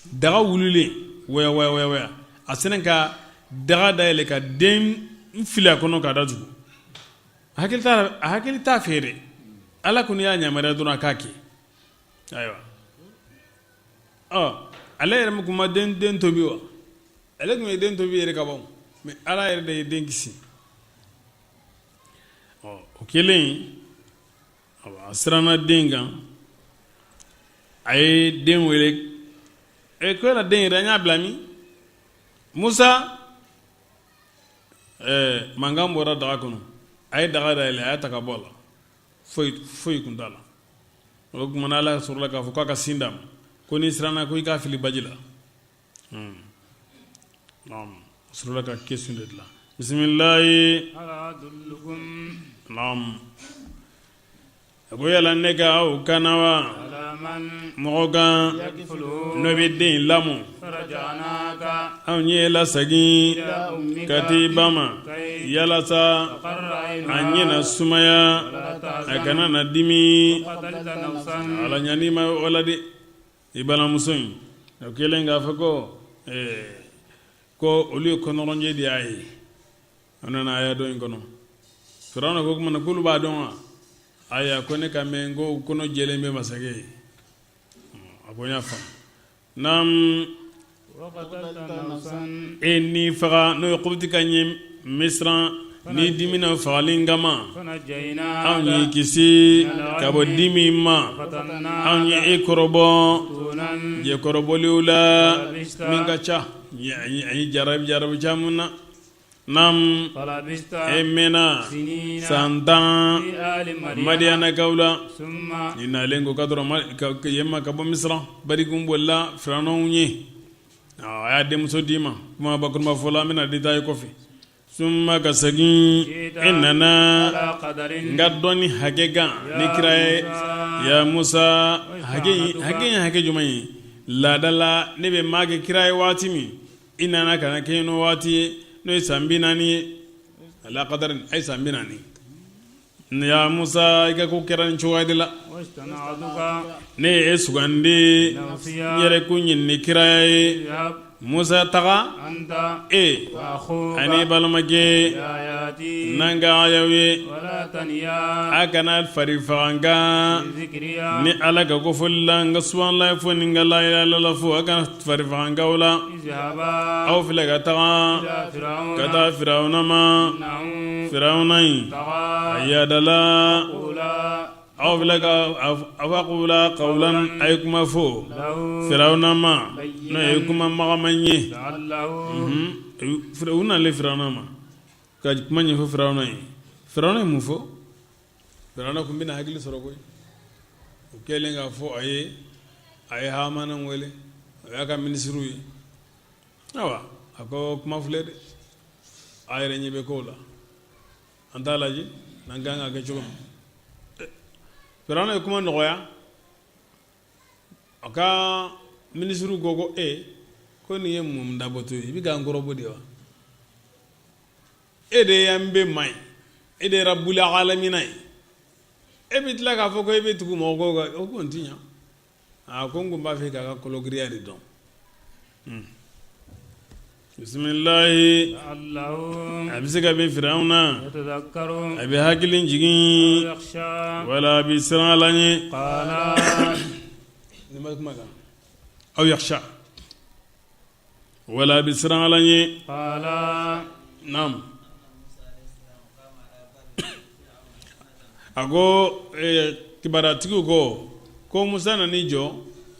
Daga wulilen waya waya waya waya, a sinna ka daga dayɛlɛ ka den fili a kɔnɔ k'a datugu. A hakili t'a fɛ yɛrɛ, Ala kɔni y'a yamaruya dɔrɔn a k'a kɛ. Ayiwa, ɔ ale yɛrɛ kun ma den tobi wa? Ale tun ye den tobi yɛrɛ ka ban, mais Ala yɛrɛ de ye den kisi. Ɔ o kɛlen, a siranna den kan, a ye den wele. E ko yala den yɛrɛ, an y'a bila min? Musa, ɛɛ mankan bɔra daga kɔnɔ. A ye daga dayɛlɛ, a y'a ta ka bɔ a la, foyi foyi kun t'a la. O tuma na Ala sɔrɔla k'a fɔ k'a ka sin d'a ma, ko n'i siranna, ko i k'a fili baji la. Sɔrɔla ka kɛsu de dilan. Bisimilayi. A ko yala ne ka aw kana wa mɔgɔ kan n'o bɛ den in lamɔ? Anw y'e lasegin ka t'i ba ma yalasa a ɲɛ na sumaya, a kana na dimi. Ala ɲani ma o la de, i balimamuso in, o kɛlen k'a fɔ ko ko olu ye kɔnɔrɔnjɛ de y'a ye. An nana aya dɔ in kɔnɔ, Firawuna ko kuma na k'olu b'a dɔn wa? Ayiwa, ko ne ka mɛn ko kɔnɔ jɛlen bɛ masakɛ ye. A ko n y'a faamu. Naam, e ni faga n'o ye kɔpti ka ɲɛ Misira, n'i dimina fagali kama, anw y'i kisi ka bɔ dimi ma. Anw ye e kɔrɔbɔ jɛ kɔrɔbɔliw la min ka ca ani jarabi jarabi caman na. Naam, e mɛnna san 10 Madiyanakaw la. I nalen ko ka dɔrɔn yen ma ka bɔ Misira, bari kun bolila Firawuna ɲɛ. A y'a denmuso d'i ma. Kuma bakurunba fɔ la, an bɛna détail kɔfɛ. Summa, ka segin, e nana n ka dɔnni hakɛ kan ni kira ye. Ya Musa, hakɛ ye hakɛ jumɛn ye? Laada la, ne bɛ maa kɛ kira ye waati min, i nana ka na kɛ n'o waati ye, n'o ye san 40 ye. Ala kadari, a ye san 40. Ya Musa, i ka ko kɛra nin cogoya de la. Ne ye e sugandi n yɛrɛ kun ɲini ni kiraya ye. Musa, taga, e ani balimakɛ, n'an ka ayaw ye. A kana fari faga n kan ni Ala ka kofɔli la, n ka subahanallahi fɔ ni n ka la ilaha illallah fɔ. A kana fari faga n kan o la. Aw filɛ ka taga ka taa Firawuna ma. Firawuna in a yadala. Aw filɛ ka faqula qawlan, a ye kuma fɔ Firawuna ma, n'o ye kuma magaman ye. U nalen Firawuna ma ka kuma ɲɛfɔ Firawuna ye, Firawuna ye mun fɔ? Firawuna kun bɛna hakili sɔrɔ koyi. O kɛlen k'a fɔ a ye, a ye Hamana wele, o y'a ka minisiriw ye. Ayiwa, a ko kuma filɛ dɛ, a yɛrɛ ɲɛ bɛ kow la, an t'a lajɛ n'an kan ka kɛ cogo min. Firawuna ye kuma nɔgɔya. A ka minisiriw ko ko e ko nin ye mun dabɔtɔ ye? I bɛ k'an kɔrɔbɔ de wa? E de y'an bɛɛ ma ye, e de ye rabuli alamina ye, e bɛ tila k'a fɔ ko e bɛ tugu mɔgɔ kɔ kan, o kɔni ti ɲa. A ko n kun b'a fɛ k'a ka kologiriya de dɔn. Bisimilahi, a bɛ se ka bin Firawuna, a bɛ hakili jigin wala a bɛ siran Ala ɲɛ. Nin ma kuma kan aw yakhsha wala a bɛ siran Ala ɲɛ. Naam, a ko kibaruyatigiw ko Musa nan'i jɔ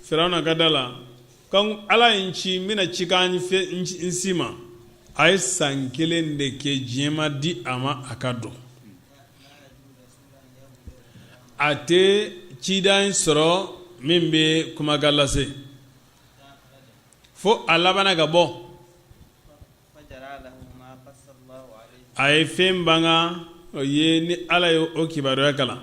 Firawuna ka da la, ko Ala ye n ci, n bɛna cikan n s'i ma. A ye san kelen de kɛ, diɲɛ ma di a ma a ka dɔn. A tɛ ciden sɔrɔ min bɛ kumakan lase. Fo a labanna ka bɔ. A ye fɛn banga o ye ni Ala ye o kibaruya kalan.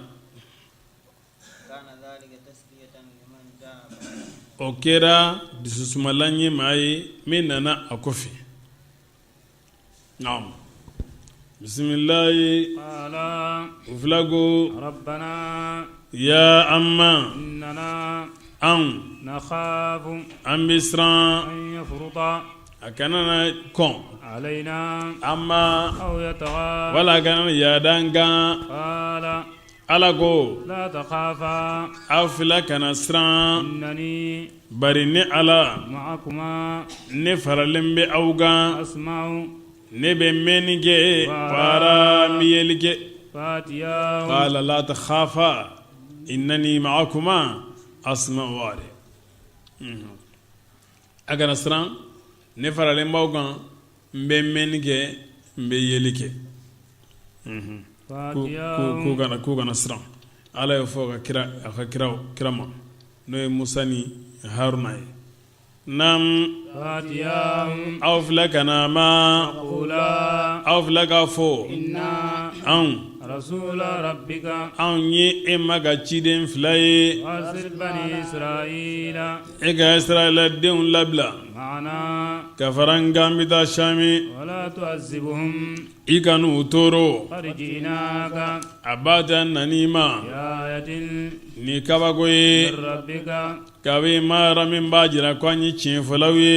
O kɛra dususumalan ye maa ye min nana a kɔfɛ. Naam. Bisimilayi. U fila ko ya an ma anw an bɛ siran a kana na kɔn an ma wala a kana yaada an kan. Ala ko aw fila kana siran bari ne Ala ne faralen bɛ aw kan ne bɛ mɛnni kɛ wa ara n bɛ yeli kɛ qala la takhafa innani ma'akuma asma'u wa ara a kana siran ne faralen b'aw kan n bɛ mɛnni kɛ n bɛ yeli kɛ k'u kana siran ala y'o fɔ a ka kira ma n'o ye musa ni haruna ye naam aw fila kana ma aw fila k'a fɔ anw anw ye e ma ka ciden fila ye e ka Israɛla denw labila ka fara an kan bɛ taa Sami i kan'u tɔɔrɔ a b'a ta nana i ma ni kabako ye kabi ma yɔrɔ min b'a jira ko an ye tiɲɛfɔlaw ye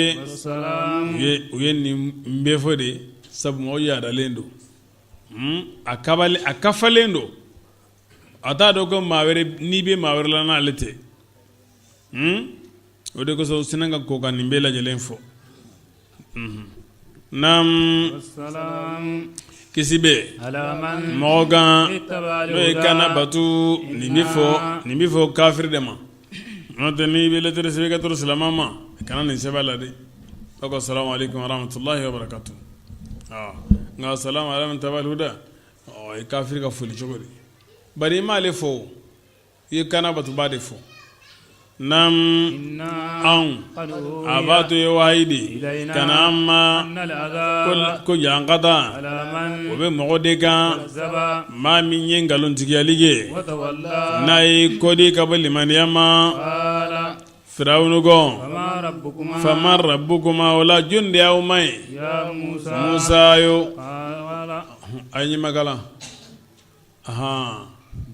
u ye nin bɛɛ fɔ de sabu mɔgɔ yaadalen don a a kafalen don a t'a dɔn ko maa wɛrɛ ni bɛ maa wɛrɛ la n'ale tɛ o de kosɔn sinna ka ko ka nin bɛɛ lajɛlen fɔ naam kisi bɛ mɔgɔ kan n'o ye kana bato nin bɛ fɔ nin bɛ fɔ kafiri de ma n'o tɛ n'i bɛ lɛtɛrɛ sɛbɛn ka to silamɛ ma kana nin sɛbɛn la dɛ aw ko salamu aleykum warahmatulahi wabarakatu nka salamu ala man tabal huda ɔ i kafiri ka foli cogo di bari i m'ale fɔ o i ye kana batoba de fɔ naam anw a b'a to ye wahayi de ka na an ma ko ɲankata o bɛ mɔgɔ de kan maa min ye nkalontigiyali kɛ n'a ye kɔdi ka bɔ limaniya ma Firawuna ko faman rabbukuma o la jɔn de y'aw ma ye Musa yo a ye ɲamakala a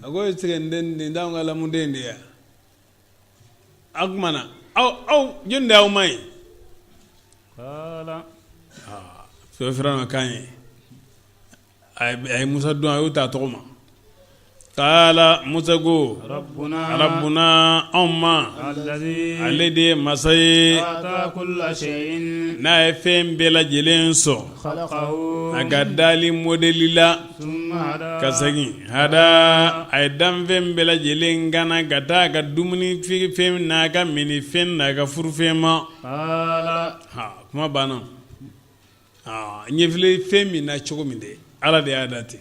ko e tigɛ nin t'anw ka lamuden de ye a tuma na aw aw jɔn de y'aw ma ye Firawuna kan ye a ye Musa dɔn a y'o ta tɔgɔ ma qala Musa ko rabbuna anw ma ale de ye masa ye n'a ye fɛn bɛɛ lajɛlen sɔn a ka dali mɔdɛli la ka segin hada a ye danfɛn bɛɛ lajɛlen kana ka taa a ka dumuni fɛn n'a ka minni fɛn n'a ka furufɛn ma kuma banna ɲɛ filɛ fɛn min na cogo min dɛ ala de y'a da ten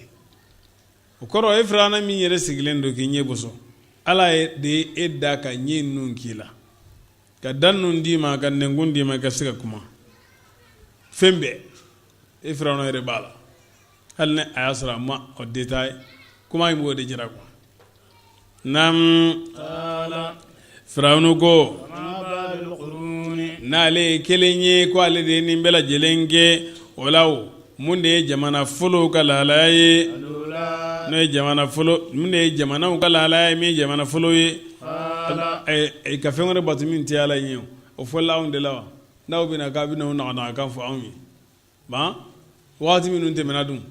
o kɔrɔ e firawuna min yɛrɛ sigilen don k'i ɲɛ bɔsɔn ala de ye e da ka ɲɛ ninnu k'i la ka da ninnu d'i ma ka nɛnkun d'i ma ka se ka kuma fɛn bɛɛ e firawuna yɛrɛ b'a la hali ni a y'a sɔrɔ a ma o détail kuma in b'o de jira quoi naam firawuna ko n'ale ye kelen ye ko ale de ye nin bɛɛ lajɛlen kɛ o la o mun de ye jamana fɔlɔw ka lahalaya ye n'o ye jamana fɔlɔ mun de ye jamanaw ka lahalaya ye min ye jamana fɔlɔ ye ka fɛn wɛrɛ bato min tɛ ala ye o fɔla anw de la wa n'aw bɛna k'a bɛna o naganaga kan fɔ anw ye ban waati minnu tɛmɛna dun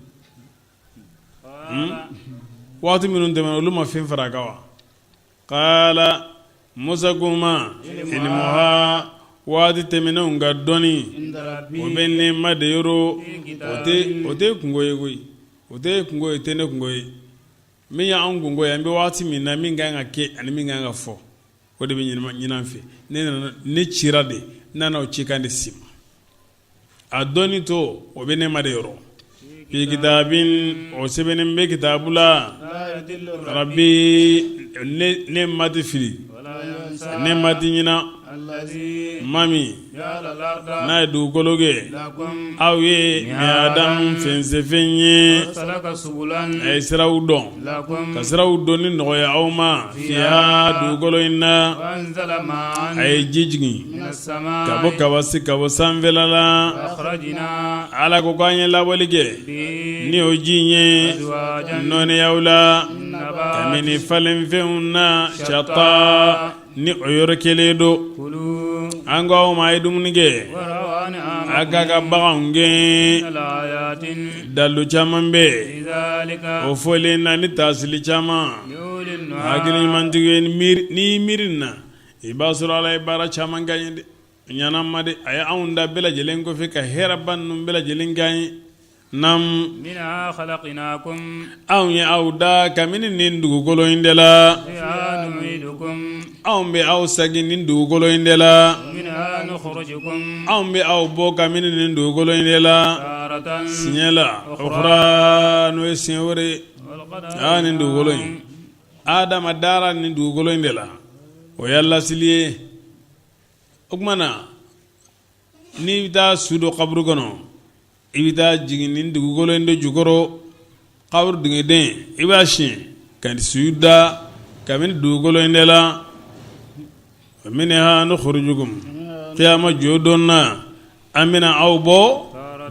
waati minnu tɛmɛna olu ma fɛn fara a kan wa qala musa ko ma ilmuha waati tɛmɛnenw ka dɔnni o bɛ ne ma de yɔrɔ o tɛ kunko ye koyi o tɛ kunko ye tɛ ne kunko ye min y'anw kunko ye an bɛ waati min na min ka kan ka kɛ ani min ka kan ka fɔ o de bɛ ɲini an fɛ ne nana ne cira de n nana o cikan de s'i ma a dɔnni to o bɛ ne ma de yɔrɔ fi kitabin o sɛbɛnnen bɛ kitabu la rabbi ne ma tɛ fili ne ma tɛ ɲina. Ma min n'a ye dugukolo kɛ aw ye mihadan fɛnsɛfɛn ye, a ye siraw dɔn ka siraw dɔnni nɔgɔya aw ma fiha dugukolo in na, a ye ji jigin ka bɔ ka bɔ sanfɛla la. Ala ko k'an ye labɔli kɛ ni o ji in ye nɔɔniyaw la kabini falenfɛnw na shatta ni o yɔrɔ kelen don. An ko aw ma, a ye dumuni kɛ, a k'a ka baganw gɛn. Dalu caman bɛ o fɔlen na ni taasili caman. Hakili ɲumantigi, n'i miiri na, i b'a sɔrɔ Ala ye baara caman k'an ye dɛ. Ɲanama de a ye anw da bɛɛ lajɛlen kɔfɛ ka hɛrɛba ninnu bɛɛ lajɛlen k'an ye. Naamu, anw ye aw da kabini nin dugukolo in de la, anw bɛ aw segin nin dugukolo in de la, anw bɛ aw bɔ kabini nin dugukolo in de la siɲɛ la ukhra, n'o ye siɲɛ wɛrɛ ye. Aa, nin dugukolo in, Adama dara nin dugukolo in de la, o ye lasili ye. O tuma na, n'i bɛ taa su don kaburu kɔnɔ, i bɛ taa jigin nin dugukolo in de jukɔrɔ. Kaburu dingɛden, i b'a siɲɛ ka su da kabini dugukolo in de la. Minha nukhrijukum, kiyama jɔ don na, an bɛna aw bɔ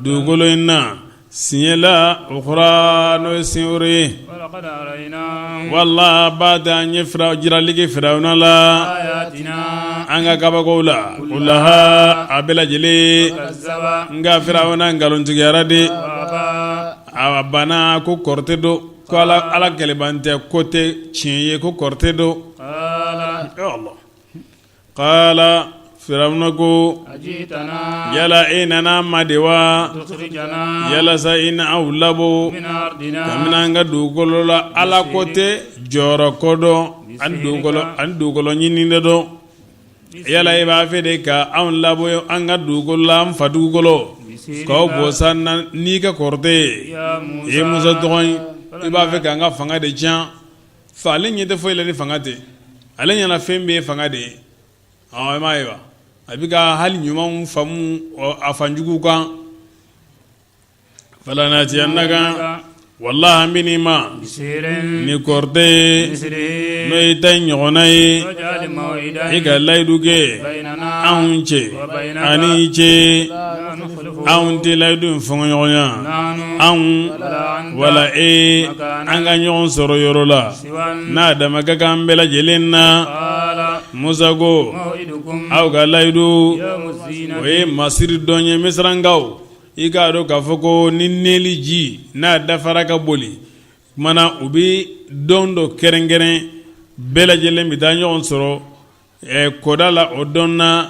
dugukolo in na siɲɛ la ukhra, n'o ye siɲɛ wɛrɛ ye. Wala ba an ye jirali kɛ Firawuna la an ka kabakow la kullaha, a bɛɛ lajɛlen. Nka Firawuna nkalontigiyara de, a banna ko kɔrɔtɛ don, ko Ala kɛlɛbantɛ ko tɛ tiɲɛ ye, ko kɔrɔtɛ don. Qala, Firawuna ko, yala e nana an ma de wa yalasa i na anw labɔ kabini an ka dugukolo la? Ala ko tɛ, jɔyɔrɔ ko dɔn ani dugukolo ɲini de dɔn. Yala e b'a fɛ de ka anw labɔ an ka dugukolo la, an fa dugukolo, k'aw bɔ sa n'i ka kɔrɔtɛ ye? I ye Musa dɔgɔ ye, i b'a fɛ k'an ka fanga de tiɲɛ. Fa ale ɲɛ tɛ foyi la ni fanga tɛ, ale ɲɛna fɛn bɛɛ ye fanga de ye. I m'a ye wa, a bɛ ka hali ɲumanw faamu a fanjugu kan. Falanatiyannaka, walahi an bɛ n'i ma ni kɔrɔtɛ ye, n'o ye ta in ɲɔgɔnna ye. I ka layidu kɛ anw cɛ ani i cɛ, anw tɛ layidu in fɔɲɔgɔnya, anw wala e, an ka ɲɔgɔn sɔrɔ yɔrɔ la n'a dama ka kan bɛɛ lajɛlen na. Musa ko, aw ka layidu, o ye masiri don ye. Misirankaw, i k'a dɔn k'a fɔ ko ni Nili ji n'a dafara ka boli kumana, u bɛ don dɔ kɛrɛnkɛrɛn, bɛɛ lajɛlen bɛ taa ɲɔgɔn sɔrɔ kɔda la. O don na,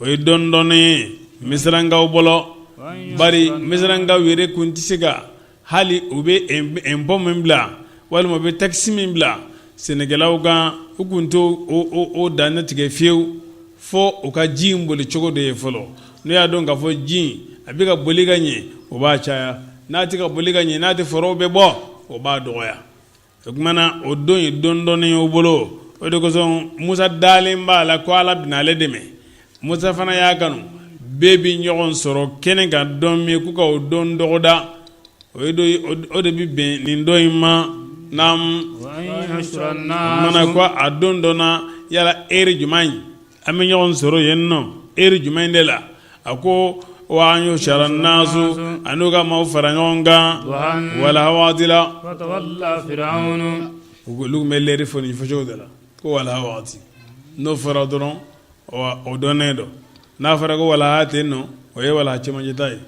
o ye don dɔnnen ye Misirankaw bolo, bari Misirankaw yɛrɛ kun tɛ se ka hali u bɛ impôt min bila walima u bɛ taxe min bila sɛnɛkɛlaw kan, u kun t'o o dan tigɛ fiyewu fo u ka ji in boli cogo de ye fɔlɔ. N'u y'a dɔn k'a fɔ ji a bɛ ka boli ka ɲɛ, o b'a caya. N'a tɛ ka boli ka ɲɛ, n'a tɛ forow bɛ bɔ, o b'a dɔgɔya. O tuma na, o don ye don dɔnnen ye o bolo. O de kosɔn Musa dalen b'a la ko Ala bɛna ale dɛmɛ. Musa fana y'a kanu bɛɛ bɛ ɲɔgɔn sɔrɔ kɛnɛ kan don min, k'u ka o don dɔgɔda, o de bɛ bɛn nin don in ma. N'a mana ko a don dɔ na, yala heure jumɛn in an bɛ ɲɔgɔn sɔrɔ yen nɔ, heure jumɛn de la? A ko wa an yuhshara nasu, a n'u ka maaw fara ɲɔgɔn kan walaha waati la. Olu tun bɛ lɛri fɔ nin fɔcogo de la, ko walaha waati. N'o fɔra dɔrɔn, o dɔnnen don. N'a fɔra ko walaha ten nɔ, o ye walaha cɛmancɛ ta ye.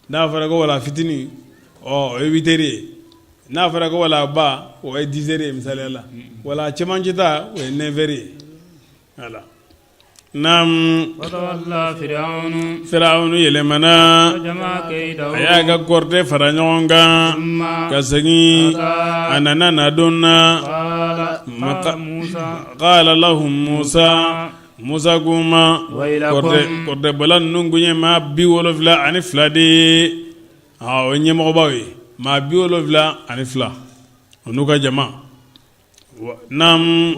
N'a fɔra ko walaha fitinin, ɔ o ye huit heures ye. N'a fɔra ko walahaba, o ye dix heures ye. Misaliya la, walaha cɛmancɛ ta, o ye neuf heures ye. Voilà. Naam, Firawunu yɛlɛmana, a y'a ka kɔrɔtɛ fara ɲɔgɔn kan ka segin. A nana na don na, qala lahum Musa, Musa k'u ma, kɔrɔtɛbɔla ninnu kun ye maa 72 de ye, o ye ɲɛmɔgɔbaw ye, maa 72, o n'u ka jama. Naam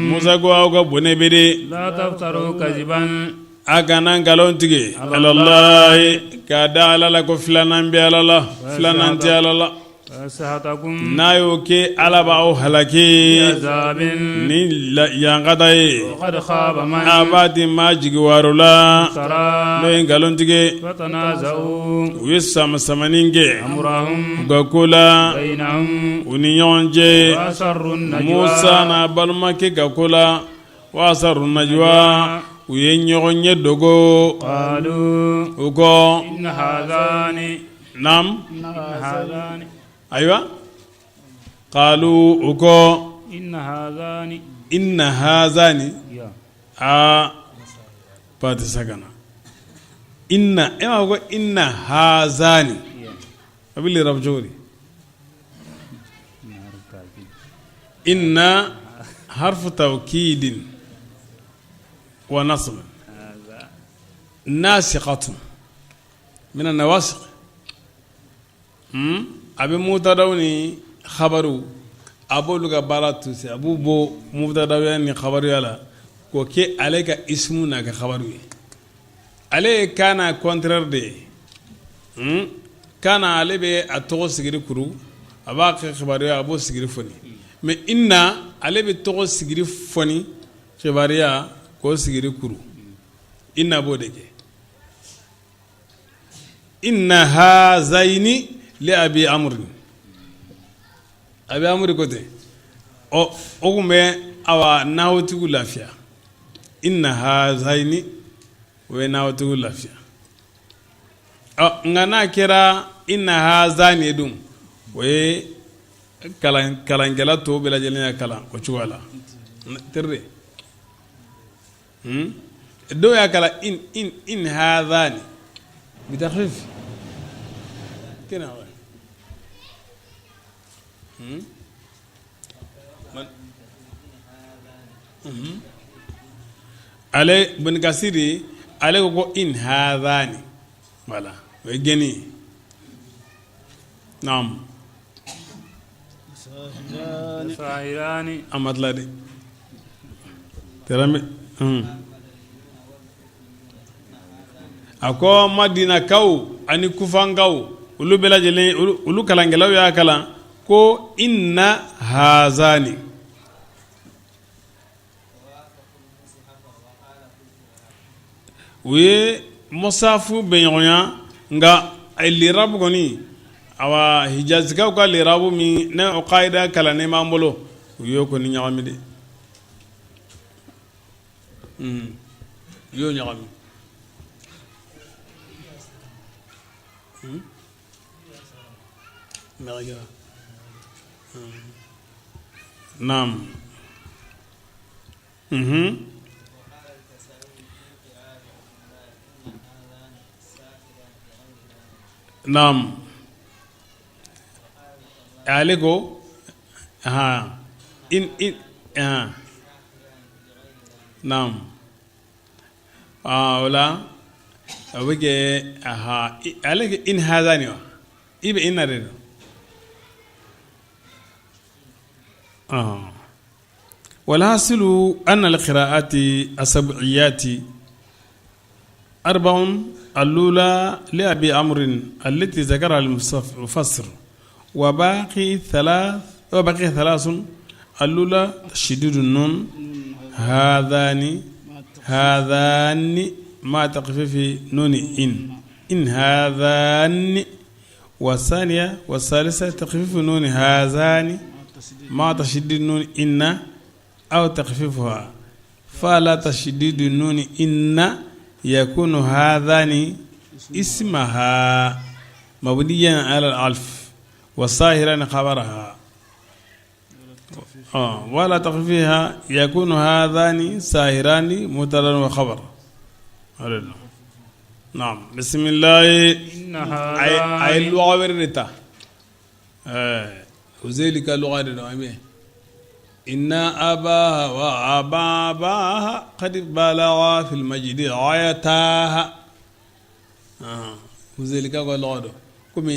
Musa ko aw ka bɔnɛ bɛ de a kana nkalon tigɛ alalahi k'a da ala la ko filanan bɛ ala la filanan tɛ ala la n'a y'o kɛ ala b'aw halaki ni yankata ye a b'a di maa jigi waro la n'o ye nkalon tigɛ u ye samasamani kɛ u ka ko la u ni ɲɔgɔn cɛ Musa n'a balimakɛ ka ko la wa asarru najwa u ye ɲɔgɔn ye dogo u ko naam ayiwa qalu u ko inna hazani a ba tɛ se ka na inna e m'a fɔ ko inna hazani a bɛ lirabu cogo di inna harfu tawkidin wa nasb nasikhatun min an-nawasikh a bɛ mubtadaw ni khabaru a b'olu ka baara tusi a b'u bɔ mubtadawya ni khabaruya la k'o kɛ ale ka ismu n'a ka khabaru ye ale ye kana contraire de ye kana ale bɛ a tɔgɔ sigiri kuru a b'a kɛ kibaruya a b'o sigiri foni mais inna ale bɛ tɔgɔ sigiri foni kibaruya k'o sigiri kuru inna b'o de kɛ inna hazaini li abi amri abi amri ko ten ɔ o tun bɛ awa nahutigiw lafiya inna hazaini o bɛ nahutigiw lafiya ɔ nka n'a kɛra inna hazani ye dun o ye kalankɛla tɔw bɛɛ lajɛlen y'a kalan o cogoya la teri dɔw y'a kalan in in in hazani bitakhfif kena wa ale Ibn Kasiri ale ko ko in hazani voilà o ye gɛnni ye naam an ma tila dɛ a ko madinakaw ani kufankaw olu bɛɛ lajɛlen olu kalankɛlaw y'a kalan ko inna hazani u ye musafu bɛnɲɔgɔnya nka lirabu kɔni awa hijazikaw ka lirabu min ne o kayida kalannen b'an bolo u y'o kɔni ɲagami de u y'o ɲagami naam naam ale ko in in naam o la a bɛ kɛ ale kɛ in hazani wa i bɛ inna de don walhasilu anna alqira'ati asab'iyati arba'un alula li abi amrin allati zakara al-mufassir wa baqi thalath wa baqi thalathun alula tashdidun nun hadhani hadhani ma takhfifi nun in in hadhani wa thaniya wa thalitha takhfifu nun hadhani ma tashdid nun inna aw takhfifuha fala tashdid nun inna yakunu hadhani ismaha mabniyan ala al-alf wa sahiran khabaraha wala takhfifiha yakunu hadhani sahirani mubtada wa khabar naam bisimilahi a ye lɔgɔ wɛrɛ de ta Huzeli ka lɔgɔ de don an bɛ inna abaha wa ababaha qad balagha fil majdi ghayataha Huzeli ka lɔgɔ don kɔmi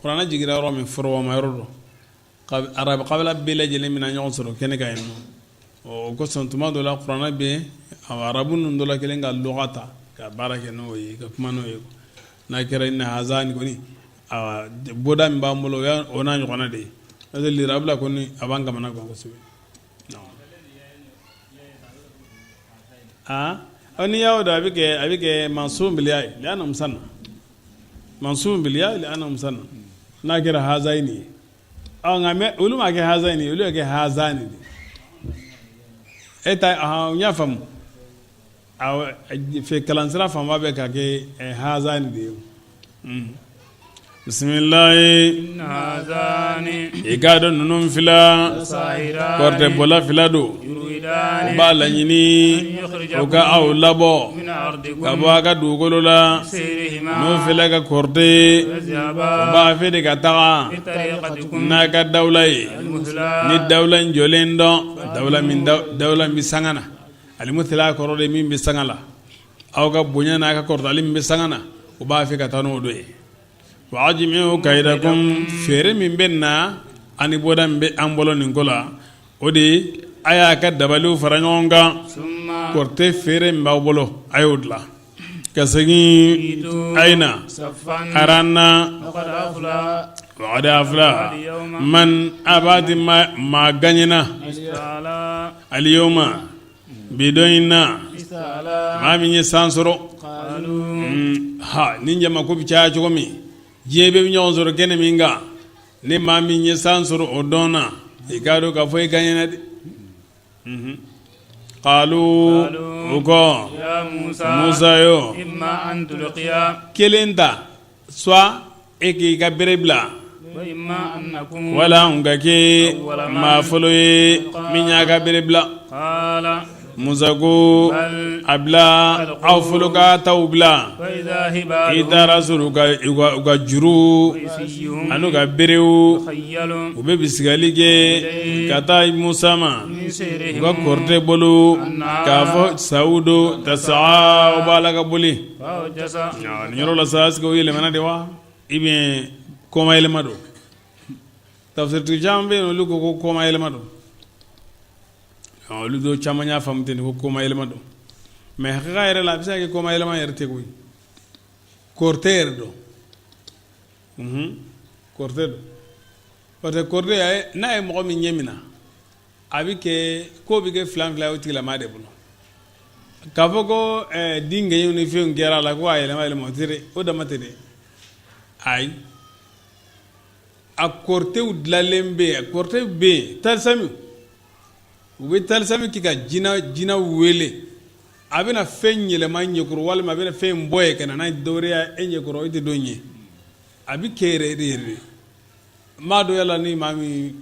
kuranɛ jiginra yɔrɔ min forobama yɔrɔ don. Arabu kabila bɛɛ lajɛlen bɛna ɲɔgɔn sɔrɔ kɛnɛ kan yen nɔ. O kosɔn tuma dɔ la kuranɛ bɛ arabu ninnu dɔ la kelen ka lɔga ta ka baara kɛ n'o ye, ka kuma n'o ye. N'a kɛra inna hazani kɔni, bɔda min b'an bolo, o n'a ɲɔgɔnna de ye. Parce que lirabu la kɔni, a b'an kamana gan kosɛbɛ. Aa, n'i y'o dɔn, a bɛ kɛ mansub bil ya li'anna musanna, mansub bil ya li'anna musanna, n'a kɛra hazayini ye. Ɔ, nka mɛ olu ma kɛ hazayini ye, olu y'a kɛ hazani de. E ta, n y'a faamu. Awɔ, fɛ kalansira fanba bɛ ka kɛ hazani de ye. Bisimilayi. I k'a dɔn ninnu fila, kɔrɔtɛ bɔla fila don. U b'a laɲini u ka aw labɔ ka bɔ a ka dugukolo la n'o fila ka kɔrɔtɛ. U b'a fɛ de ka taga n'a ka dawula ye, ni dawula in jɔlen dɔn, dawula min, dawula min bɛ sanga na. Alimusila kɔrɔ de min bɛ sanga la. Aw ka bonya n'a ka kɔrɔtali min bɛ sanga na, u b'a fɛ ka taa n'o don ye. Wa ajimiu kayidakum, feere min bɛ na ani bɔda min bɛ an bolo nin ko la, o de ye a y'a ka dabaliw fara ɲɔgɔn kan. Kɔrɔtɛ feere min b'aw bolo, a y'o dilan ka segin a ye na aranna. Wa aflaha man, a b'a di maa gaɲɛna aliyoma, bi don in na, maa min ye san sɔrɔ. Ha, ni jama ko bɛ caya cogo min, diɲɛ bɛɛ bɛ ɲɔgɔn sɔrɔ kɛnɛ min kan, ni maa min ye san sɔrɔ o don na, i k'a dɔn k'a fɔ i gaɲɛna dɛ. Kalu, u ko Musa yo, kelen ta, soit e k'i ka bere bila, wala an ka kɛ maa fɔlɔ ye min y'a ka bere bila. Musa ko a bila, aw fɔlɔ ka t'aw bila. I taara sɔrɔ u ka juru ani ka berew, u bɛ bisigali kɛ ka taa Musa ma u ka kɔrɔtɛ bolo, k'a fɔ saw don tasaa, u b'a la ka boli. Nin yɔrɔ la sa, est-ce que o yɛlɛmana de wa, i bɛ kɔma yɛlɛma don? Tafsiritigi caman bɛ yen, olu ko ko kɔma yɛlɛma don. Olu dɔw caman y'a faamu ten ko kɔma yɛlɛma don, mais hakika yɛrɛ la, a bɛ se ka kɛ kɔma yɛlɛma yɛrɛ tɛ koyi, kɔrɔtɛ yɛrɛ don. Kɔrɔtɛ don, parce que kɔrɔtɛ, n'a ye mɔgɔ min ɲɛ minɛ, a bɛ kɛ ko bɛ kɛ filan fila ye o tigilamaa de bolo. K'a fɔ ko den gɛɲɛw ni fɛnw kɛra a la ko a yɛlɛma yɛlɛma, o tɛ dɛ, o dama tɛ dɛ. Ayi, a kɔrɔtɛw dilanlen bɛ yen, a kɔrɔtɛw bɛ yen, talisami, u bɛ talisami kɛ ka jinɛ wele, a bɛna fɛn yɛlɛma ɲɛkɔrɔ, walima a bɛna fɛn bɔ yen ka na n'a ye dɔwɛrɛ ye e ɲɛkɔrɔ, e tɛ dɔ ɲɛ. A bɛ kɛ yɛrɛ yɛrɛ yɛrɛ. N b'a dɔn yala ni maa min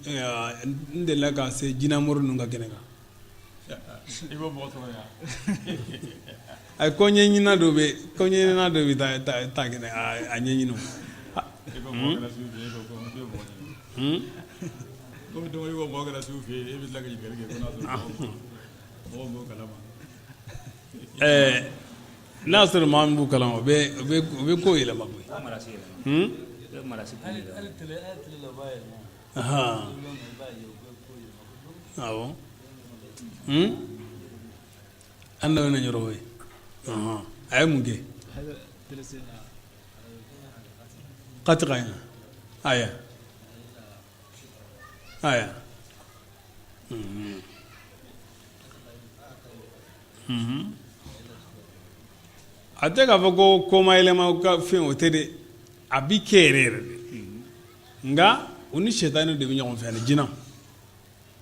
n delila ka se jinɛmori ninnu ka kɛnɛ kan. I b'o mɔgɔ sɔrɔ yan. A ko ɲɛɲinina dɔ bɛ, ko ɲɛɲinina dɔ bɛ taa taa kɛnɛ a ɲɛɲini. I b'o mɔgɔ kɛra sugu fɛ yen, e ko i bɛ mɔgɔ ɲini. Komi don i b'o mɔgɔ kɛra sugu fɛ yen, e bɛ tila ka ɲininkali kɛ ko n'a sɔrɔ mɔgɔ b'o kalama. Ɛɛ, n'a y'a sɔrɔ maa min b'u kalama, o bɛ ko yɛlɛma koyi. Ahan, awɔ, an da bɛna yɔrɔ ye, a ye mun kɛ kati ka ɲɛ aya aya. A tɛ k'a fɔ ko koma yɛlɛma ka fɛn, o tɛ dɛ, a bi kɛ yɛrɛ yɛrɛ de. Nka u ni sɛtanɛ de bɛ ɲɔgɔn fɛ, ani jinɛ,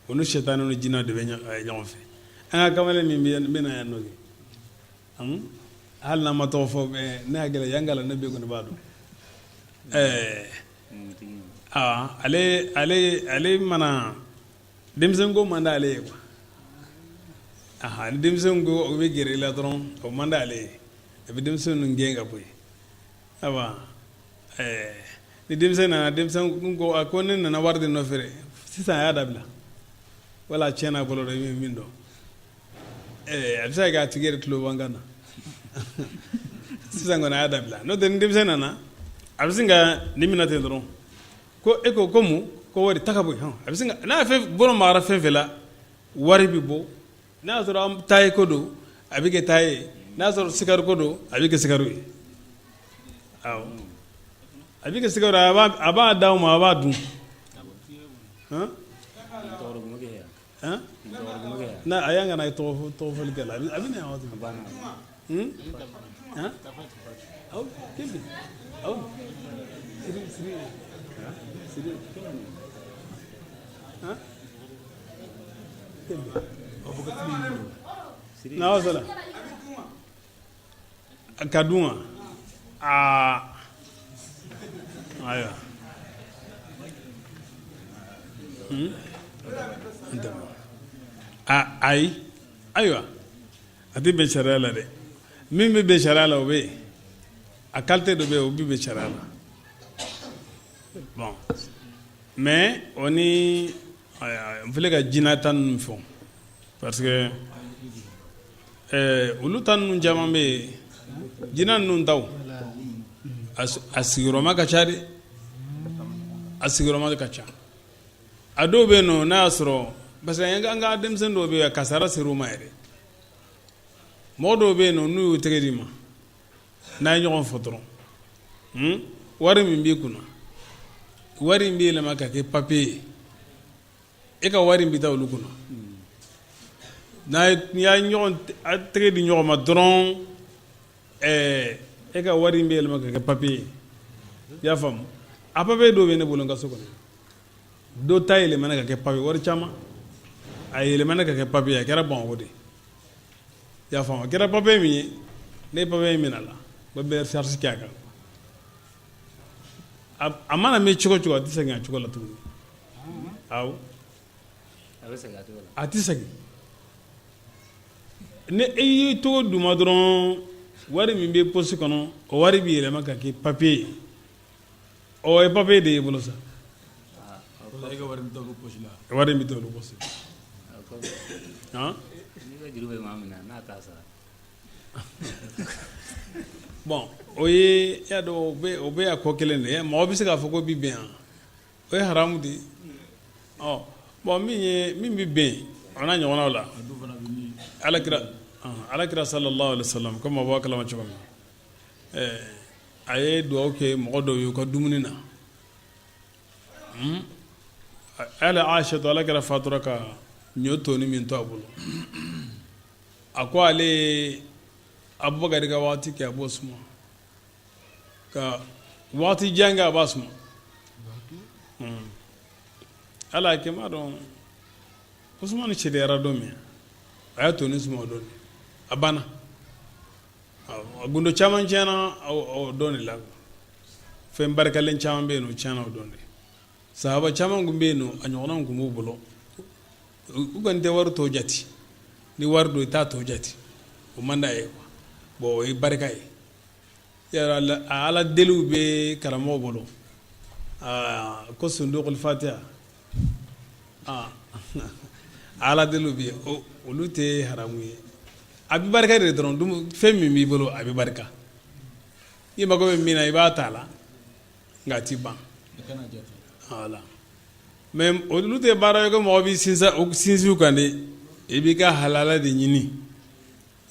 u ni sɛtanɛ ni jinɛ de bɛ ɲɔgɔn fɛ. An ka kamalen min bɛ na yan nɔ kɛ, hali n'an ma tɔgɔ fɔ, ne hakili la yan kala ne bɛɛ kɔni b'a dɔn. Ɛɛ, ale mana denmisɛn ko man d'ale ye quoi. Ni denmisɛn ko o bɛ gɛrɛ i la dɔrɔn, o man d'ale ye, a bɛ denmisɛn ninnu gɛn ka bɔ yen. Ayiwa, ni denmisɛn nana, denmisɛn ko a ko ne nana wari de nɔfɛ dɛ. Sisan a y'a dabila wala a tiɲɛna a bolo dɛ, i bɛ min dɔn, a bɛ se ka kɛ a tigi yɛrɛ tulo b'an kan na sisan kɔni, a y'a dabila. N'o tɛ, ni denmisɛn nana, a bɛ sin ka nin minɛ ten dɔrɔn ko e ko ko mun. Ko wari ta ka bɔ yen, a bɛ se n'a ye fɛn bolo magara fɛn fɛn la, wari bɛ bɔ. N'a y'a sɔrɔ an ta ye ko don, a bɛ kɛ ta ye. N'a y'a sɔrɔ sikaro ko don, a bɛ kɛ sikaro ye. Awɔ, a bɛ kɛ sikaro ye. A b'a d'aw ma, a b'a dun. N'a a y'an kana tɔgɔ tɔgɔ fɔli kɛ la, a bɛ na yan waati min. Awɔ, kebe, awɔ, siri siri siri, kebe. Na sala ka dun wa? Aa, ayiwa, ayi, ayiwa, a tɛ bɛn sariya la dɛ. Min bɛ bɛn sariya la, o bɛ yen. A qualité dɔ bɛ yen, o bɛ bɛn sariya la. Bon, mais o ni n filɛ ka jinɛ ta ninnu fɔ, parce que olu ta ninnu caman bɛ yen, jinɛ ninnu taw, a sigiyɔrɔma ka ca dɛ, a sigiyɔrɔma ka ca. A dɔw bɛ yen nɔ, n'a y'a sɔrɔ, parce que an ka denmisɛnnin dɔw bɛ yen, kasara ser'u ma yɛrɛ. Mɔgɔ dɔw bɛ yen nɔ, n'u y'u tɛgɛ d'i ma, n'a ye ɲɔgɔn fɔ dɔrɔn, wari min b'i kunna, wari in bɛ yɛlɛma ka kɛ papiye ye. E ka wari in bɛ taa olu kunna. N'a y'a ɲɔgɔn a tɛgɛ di ɲɔgɔn ma dɔrɔn, e ka wari in bɛ yɛlɛma ka kɛ papiye ye. I y'a faamu? A papiye dɔw bɛ ne bolo n ka so kɔnɔ. Dɔ ta yɛlɛmana ka kɛ papiye, wari caman, a yɛlɛmana ka kɛ papiye, a kɛra Bamakɔ de. I y'a faamu? A kɛra papiye min ye, ne ye papiye in minɛ a la, n bɛ recherche kɛ a kan. A mana mɛn cogo cogo, a tɛ segin a cogo la tuguni. Awɔ, a tɛ segin. Ni e y'i tɔgɔ d'u ma dɔrɔn, wari min bɛ poche kɔnɔ, o wari bɛ yɛlɛma ka kɛ papiye ye. Ɔ, ye papiye de y'i bolo sa. Wari bɛ taa poche la. Bon, o ye, e y'a dɔn, o bɛ a ko kelen de ye. Mɔgɔ bɛ se k'a fɔ ko bi bɛn yan, o ye haramu de ye. Ɔ bon, min ye min bɛ bɛn, o n'a ɲɔgɔnnaw la, Alakira sallallahu alaihi wasallam, komi a b'a kalama cogo min, a ye dugawu kɛ mɔgɔ dɔw ye u ka dumuni na. Ala Aisha to, Alakira fatura ka ɲɔ toni min to a bolo, a ko ale ye Abubakari ka waati kɛ, a b'o suma, ka waati jan kɛ, a b'a suma. Ala kɛ m'a dɔn Usumani sediyara don min, a y'a toni suma o don, a banna. A gundo caman tiɲɛna o don de la. Fɛn barikalen caman bɛ yen, o tiɲɛna o don de. Sahaba caman tun bɛ yen nɔ, a ɲɔgɔnnaw tun b'u bolo. U kɔni tɛ wari tɔ jate. Ni wari don, i t'a tɔ jate, o man d'a ye quoi. Bon, o ye barika ye. Yala a ala deliw bɛ karamɔgɔ bolo aa, ko sundukul fatiha, aa, ala deliw bɛ yen, olu tɛ haramu ye. A bɛ barika de dɔrɔn. Fɛn min b'i bolo, a bɛ barika. I mago bɛ min na, i b'a ta a la, nka a ti ban. Voilà, mais olu tɛ baara ye ko mɔgɔ b'i sinsin u kan dɛ. I b'i ka halala de ɲini,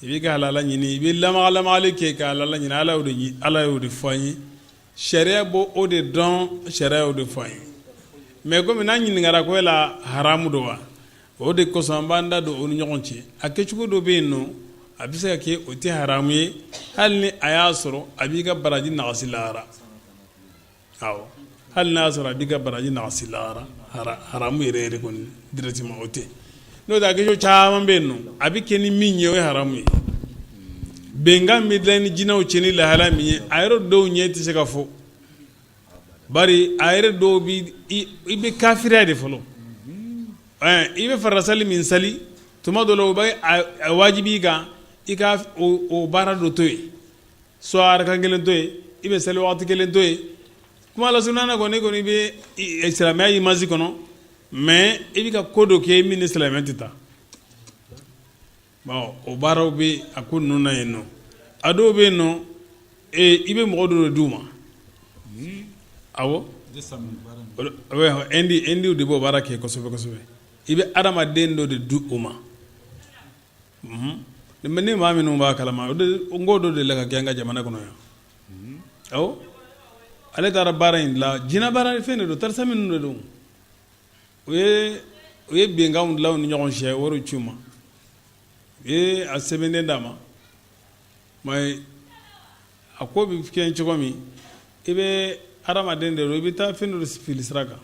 i b'i ka halala ɲini, i bɛ lamaga lamagali kɛ ka halala ɲini. Ala y'o de ɲini, Ala y'o de fɔ an ye. Sariya b'o o de dɔn, sariya y'o de fɔ an ye. Mais komi n'an ɲininkara ko yala haramu don wa, o de kosɔn an b'an da don o ni ɲɔgɔn cɛ. A kɛcogo dɔ bɛ yen nɔ, a bɛ se ka kɛ o tɛ haramu ye, hali ni a y'a sɔrɔ a b'i ka baraji nagasi lahara. Awɔ, hali n'a y'a sɔrɔ a b'i ka baraji nagasi lahara, haramu yɛrɛ yɛrɛ kɔni directement o tɛ. N'o tɛ, a kɛcogo caman bɛ yen nɔ, a bɛ kɛ ni min ye, o ye haramu ye. Bɛnkan bɛ dilan ni jinɛw cɛ ni lahala min ye, a yɛrɛ dɔw ɲɛ tɛ se ka fɔ, bari a yɛrɛ dɔw bi i bɛ kafiriya de fɔlɔ. I bɛ farasali min sali tuma dɔ la, o bɛ a wajibi i kan i ka o baara dɔ to yen, soit arakan kelen to yen, i bɛ sali waati kelen to yen. Kuma la surunya na kɔni, bɛ silamɛya image kɔnɔ, mais i bɛ ka ko dɔ kɛ min ni silamɛya tɛ taa. Bon, o baaraw bɛ a ko ninnu na yen nɔ. A dɔw bɛ yen nɔ, i bɛ mɔgɔ dɔ de d'u ma. Awɔ. Indiw de b'o baara kɛ kosɛbɛ kosɛbɛ. I bɛ adamaden dɔ de di u ma. Ni maa minnu b'a kalama, n ko dɔ delila ka kɛ an ka jamana kɔnɔ yan. Awɔ, ale taara baara in dilan, jinɛ baara fɛn de don, talisman ninnu de don. U ye bɛnkanw dilan u ni ɲɔgɔn cɛ, wari ci u ma, u ye a sɛbɛnden d'a ma. Mais a ko bɛ kɛ cogo min, i bɛ adamaden de don, i bɛ taa fɛn dɔ fili sira kan.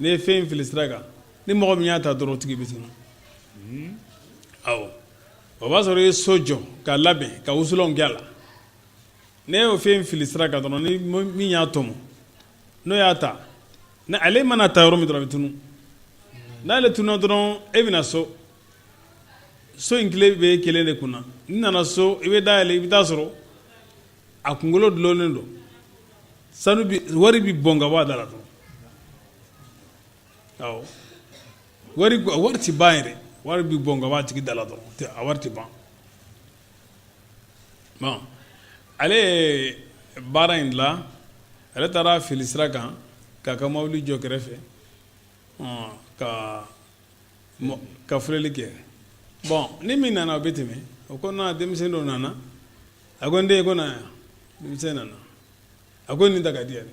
N'i ye fɛn fili sira kan, ni mɔgɔ min y'a ta dɔrɔn, o tigi bɛ tunu. Awɔ, o b'a sɔrɔ i ye so jɔ ka labɛn ka wusulanw kɛ a la. N'e y'o fɛn fili sira kan dɔrɔn, ni min y'a tɔmɔ, n'o y'a ta, ni ale mana ta yɔrɔ min dɔrɔn, a bɛ tunu. N'ale tununa dɔrɔn, e bɛna so, so in kile bɛ kelen de kunna. N'i nana so, i bɛ da yɛlɛ, i bɛ taa sɔrɔ a kunkolo dulonnen don sanu bi, wari bi bɔn ka bɔ a da la dɔrɔn. Awɔ, wari ti ban yɛrɛ, wari bi bɔn ka bɔ a tigi da la dɔrɔn, a wari ti ban. Bon, ale ye baara in dilan, ale taara fili sira kan k'a ka mobili jɔ kɛrɛfɛ ka filɛli kɛ. Bon, ni min nana, o bɛ tɛmɛ. O kɔnɔna, denmisɛn dɔ nana, a ko: "N den, ko na yan." Denmisɛn nana, a ko: "Nin ta ka di yan."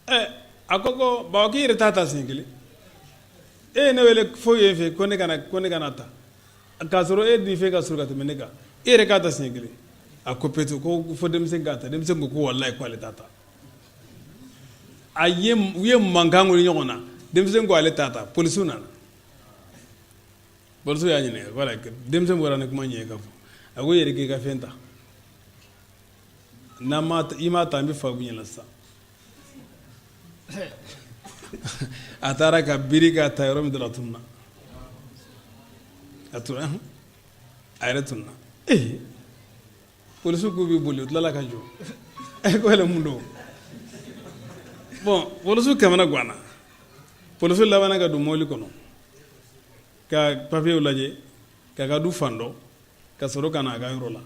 Ɛ, a ko baba, k'i yɛrɛ t'a ta siɲɛ kelen? E ye ne wele fo yen fɛ ko ne kana ta, k'a sɔrɔ e ni fɛn ka sɔrɔ ka tɛmɛ ne kan. E yɛrɛ k'a ta siɲɛ kelen. A ko petu ko fo denmisɛn k'a ta. Denmisɛn ko walayi, ko ale t'a ta. A ye u ye mankan wuli ɲɔgɔn na. Denmisɛn ko ale t'a ta. Polisiw nana, polisiw y'a ɲininka. Voilà, denmisɛn bɔra ni kuma ɲɛ ka fɔ. A ko: "I yɛrɛ k'i ka fɛn ta. N'a ma i m'a ta, n bɛ fa ɲɛna sisan." A taara ka biri k'a ta yɔrɔ min dɔrɔn, a tununna. A tununna, a yɛrɛ tununna. Ee, polisiw k'u bɛ boli, u tilala ka jɔ. Ɛ, ko yɛlɛ mun don? Bon, polisiw kamana ganna. Polisiw labanna ka don mobili kɔnɔ ka papiyew lajɛ, k'a ka du fan dɔn, ka sɔrɔ ka na a ka yɔrɔ la,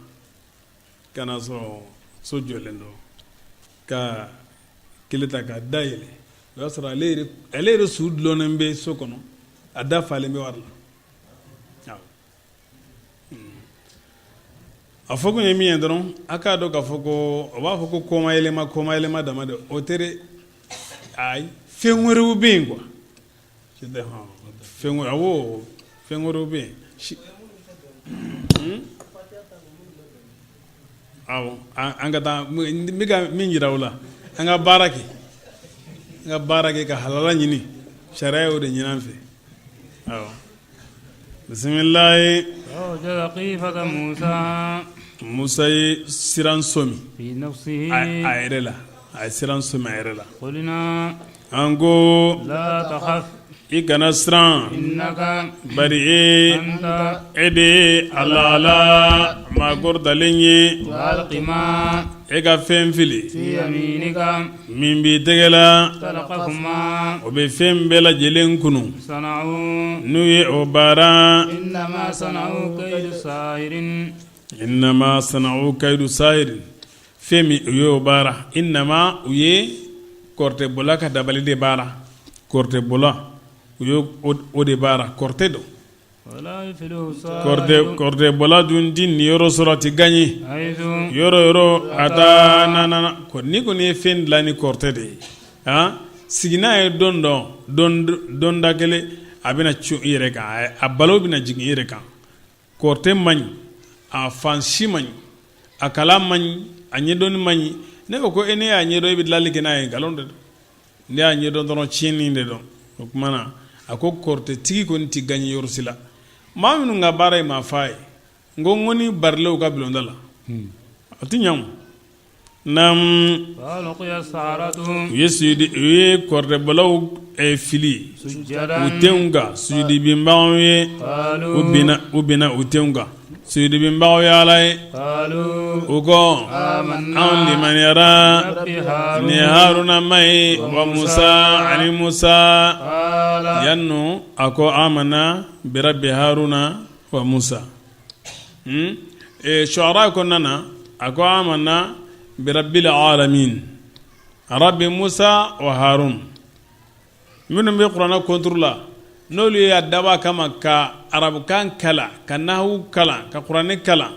ka na sɔrɔ so jɔlen don, ka kelen ta ka da yɛlɛ. O y'a sɔrɔ ale yɛrɛ su dulonnen bɛ so kɔnɔ, a da falen bɛ wari la. Awɔ. A fɔ kun ye min ye dɔrɔn, a k'a dɔn k'a fɔ ko o b'a fɔ ko kɔma yɛlɛma, kɔma yɛlɛma dama de o tɛ dɛ. Ayi, fɛn wɛrɛw bɛ yen quoi. Fɛn wɛrɛ, awɔ, fɛn wɛrɛw bɛ yen. Awɔ, an ka taa. N bɛ ka min jira o la, an ka baara kɛ, an ka baara kɛ ka halala ɲini. Sariya y'o de ɲini an fɛ. Awɔ, bisimilayi. فأوجس خيفة موسى. Musa ye siran sɔmi في نفسه. a yɛrɛ la, a ye siran sɔmi a yɛrɛ la. قلنا An ko: لا تخف. I kana siran. إنك Bari e أنت e de ye alala maa kɔrɔtalen ye. وألق ما E ka fɛn fili في يمينك min b'i tɛgɛ la, تلقف ما o bɛ fɛn bɛɛ lajɛlen kunu صنعوا. N'u ye o baara. إنما صنعوا كيد ساحر. إنما صنعوا كيد ساحر. Fɛn min u y'o baara, إنما u ye kɔrɔtɛbɔla ka dabali de baara. Kɔrɔtɛbɔla, u ye o de baara, kɔrɔtɛ don. ولا يفلح Kɔrɔtɛ الساحر. Kɔrɔtɛbɔla dun ti niyɔrɔ sɔrɔ, a ti gaɲe حيث yɔrɔ yɔrɔ a taa nana. Ni kɔni ye fɛn dilan ni kɔrɔtɛ de ye, han, sigi n'a ye don dɔ, don da kelen, a bɛna cun i yɛrɛ kan, a balo bɛna jigin i yɛrɛ kan. Kɔrɔtɛ man ɲi, a fan si man ɲi, a kalan man ɲi, a ɲɛdɔnni man ɲi. Ne ko e ne y'a ɲɛdɔn, e bɛ dilanli kɛ n'a ye, nkalon de don. Ne y'a ɲɛdɔn dɔrɔn, tiɲɛni de don. O tuma na, a ko kɔrɔtɛtigi kɔni ti gaɲe yɔrɔ si la. Maa minnu ka baara ye maa fa ye, n ko ni barilenw ka bulonda la, a ti ɲɛ o nam. فألقي السحرة U ye sujudi, u ye kɔrɔtɛbɔlaw fili u سجدا tenw kan, sujudibinbagaw ye. U قالوا binna, u binna u tenw kan, sujudibinbagaw ye Ala ye. قالوا U ko: آمنا "Anw limaniyara برب هارون ni Haruna ma ye, wa Musa, ani Musa." قال Yannu a ko: آمنا برب هارون وموسى. Shuara kɔnɔna na, a ko: آمنا برب العالمين. Rabbi Musa wa Harun minnu bɛ kuranɛ contre la n'olu y'a dabɔ a kama ka arabukan kalan ka nahu kalan ka kuranɛ kalan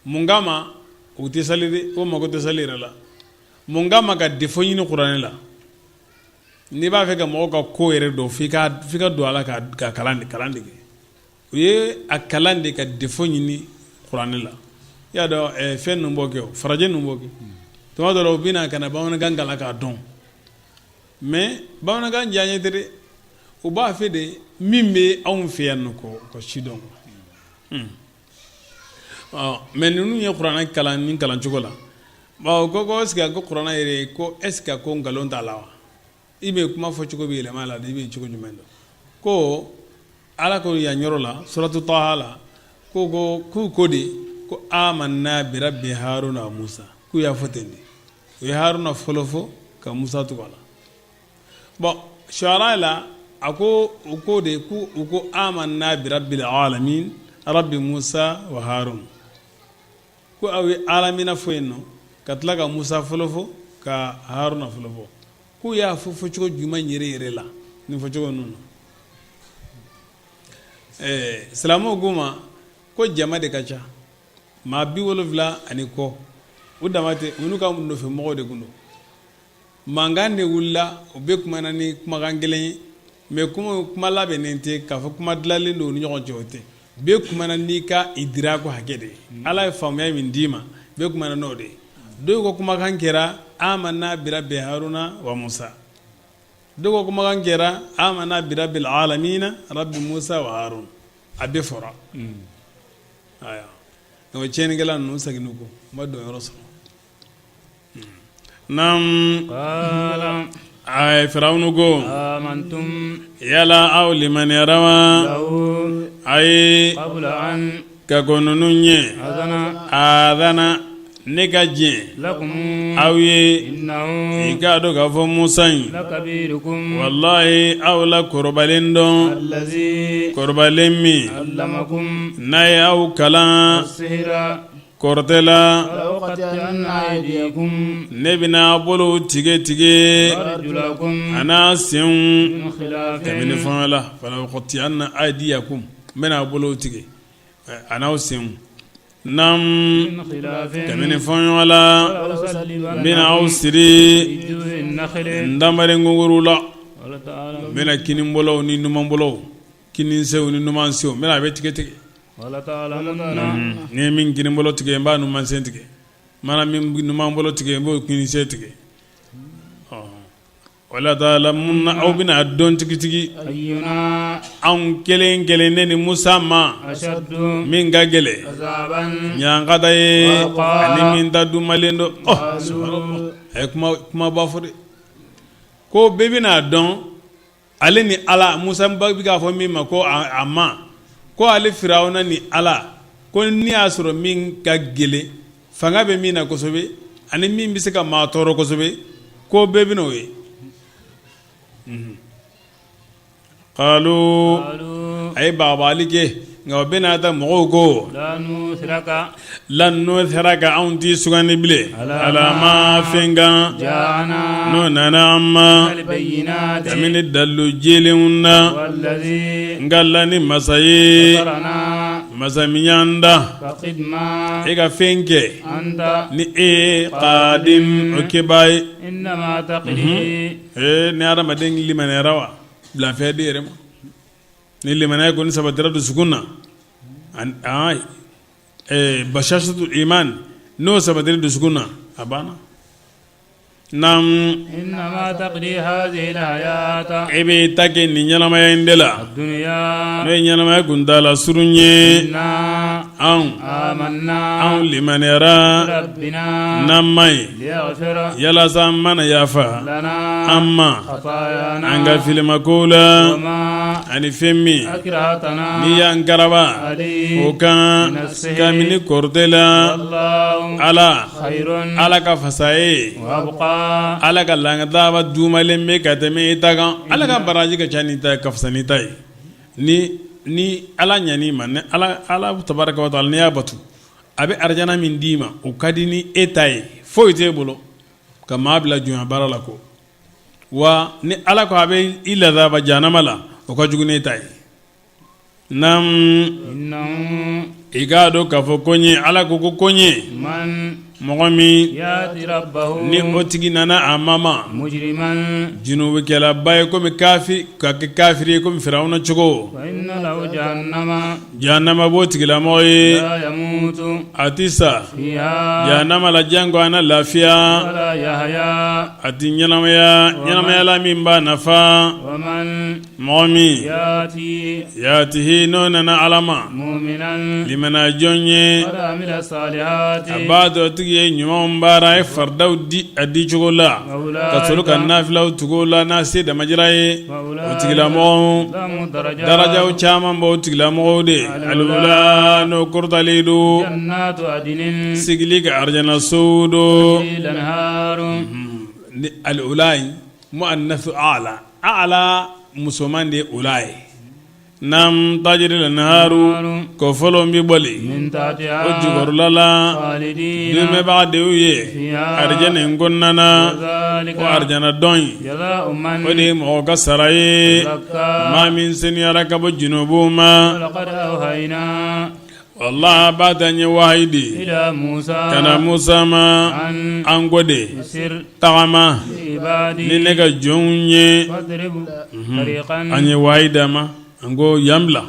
mun kama u tɛ sali dɛ o mago tɛ sali yɛrɛ la mun kama ka défaut ɲini kuranɛ la n'i b'a fɛ ka mɔgɔw ka ko yɛrɛ dɔn f'i ka don a la ka kalan de kɛ u ye a kalan de ka défaut ɲini kuranɛ la i y'a dɔn fɛn ninnu b'o kɛ farajɛ ninnu b'o kɛ tuma dɔ la u bɛ na ka na bamanankan kalan k'a dɔn mais bamanankan diya ɲɛ tɛ dɛ u b'a fɛ de min bɛ anw fɛ yan nɔ k'o si dɔn mais ninnu ye kuranɛ kalan ni kalancogo la bon ko est-ce que ko kuranɛ yɛrɛ ko est-ce que ko nkalon t'a la wa i bɛ kuma fɔ cogo bɛ yɛlɛma la i bɛ cogo jumɛn dɔn ko ala ko yan yɔrɔ la suratu taha la ko ko k'u ko de ko amanna bi rabbi haruna wa musa k'u y'a fɔ ten de u ye haruna fɔlɔ fɔ ka musa tugu a la bon shuara la a ko u ko de ko u ko amanna bi rabbil alamin rabbi musa wa harun ko aw ye alamina fɔ yen nɔ ka tila ka musa fɔlɔ fɔ ka haruna fɔlɔ fɔ k'u y'a fɔ fɔcogo jumɛn yɛrɛ yɛrɛ la nin fɔcogo ninnu na ɛɛ silamɛw k'u ma ko jama de ka ca maa 70 ani kɔ u dama tɛ u n'u ka nɔfɛmɔgɔw de tun don mankan de wulila u bɛɛ kumana ni kumakan kelen ye mais kuma labɛnnen tɛ k'a fɔ kuma dilanlen don u ni ɲɔgɔn cɛ o tɛ bɛɛ kumana n'i ka idiraku hakɛ de ye ala ye faamuya min d'i ma bɛɛ kumana n'o de ye dɔw ka kumakan kɛra amanna bi rabbi haruna wa musa dɔw ka kumakan kɛra amanna bi rabbil alamina rabbi musa wa harun a bɛɛ fɔra aya donc tiɲɛnikɛla ninnu seginna u kɔ u ma don yɔrɔ sɔrɔ Naam a firawuna ko yala aw limaniyara wa ayi ka kɔn ninnu ɲɛ adana ne ka diɲɛ aw ye i k'a dɔn k'a fɔ musa in walayi aw la kɔrɔbalen dɔn kɔrɔbalen min n'a ye aw kalan Kɔrɔtɛ la ne bɛna a bolow tigɛ tigɛ a n'a senw kabini fanga la fala uqatti'anna aydiyakum n bɛna a bolow tigɛ a n'aw senw naam kabini fɔɲɔgɔn la n bɛna aw siri ntamari nkunkuru la n bɛna kinibolow ni numanbolow kininsenw ni numansenw n bɛna a bɛɛ tigɛ tigɛ ni ye min kinibolo tigɛ n b'a numansen tigɛ mana min numanbolo tigɛ n b'o kininsen tigɛ wala ta'lamunna aw bɛna a dɔn tigitigi anw kelen kelen ne ni musa ma min ka gɛlɛn ɲankata ye ani min ta dumalen don a ye kumaba fɔ dɛ ko bɛɛ bɛna a dɔn ale ni ala musa bɛ k'a fɔ min ma ko a ma ko ale firawuna ni ala ko n'i y'a sɔrɔ min ka gɛlɛn fanga bɛ min na kosɛbɛ ani min bɛ se ka maa tɔɔrɔ kosɛbɛ ko bɛɛ bɛna o ye qalu a ye bagabagali kɛ nka o bɛɛ n'a ta mɔgɔw ko lan nu'thiraka anw t'i sugandi bilen ala ma fɛn kan n'o nana an ma kabini dalilu jɛlenw na nka la ni masa ye masa min y'an da e ka fɛn kɛ ni e qadin o kɛbaa ye ni hadamaden limaniyara wa lafiya di yɛrɛ ma ni limaniya kɔni sabatira dusukun na bashashatu iman n'o sabatira dusukun na a banna naam e b'i ta kɛ nin ɲɛnamaya in de la n'o ye ɲɛnamaya kuntaala surun ye anw anw limaniyara n'an ma ye yalasa an mana yafa an ma an ka filimakow la ani fɛn min n'i y'an karaba o kan kabini kɔrɔtɛ la ala ala ka fasa ye ala ka lankataba dumalen bɛ ka tɛmɛ i ta kan ala ka baraji ka ca ni ta ye ka fisa ni ta ye ni ni ala ɲan'i ma ni ala ala tabaraka wa taala n'i y'a bato a bɛ arijana min d'i ma o ka di ni e ta ye foyi t'e bolo. ka maa bila jɔnya baara la ko wa ni ala ko a bɛ i lazaba jahanama la o ka jugu n'e ta ye naam i k'a dɔn k'a fɔ ko ɲɛ ala ko ko ko ɲɛ mɔgɔ min ni o tigi nana a ma ma junubukɛlaba ye komi kafi ka kɛ kafiri ye komi firawuna cogo jahanama b'o tigilamɔgɔ ye a tɛ sa jahanama la janko a na lafiya a tɛ ɲɛnamaya ɲɛnamaya la min b'a nafa mɔgɔ min yatihi n'o nana ala ma limana jɔn ye a b'a dɔn tigi ye ɲumanw baara a ye faridaw di a di cogo la ka sɔrɔ ka nafilaw tugu o la n'a se damajira ye o tigilamɔgɔw darajaw caman b'o tigilamɔgɔw de alula n'o kɔrɔtalen don sigili ka arijanasow don ni alula in muannasu ala ala musoman de ye ula ye naam tajiri lanharu kɔfɔlɔ bɛ bɔli o jukɔrɔla la duumɛbaga de y'u ye arijana in kɔnɔna na o arijana dɔn in o de ye mɔgɔ ka sara ye maa min seniyara ka bɔ junubu ma walahi b'a ta ye wahayi di ka na musa ma an ko de tagama ni ne ka jɔnw ye an ye wahayi d'a ma an ko yan bila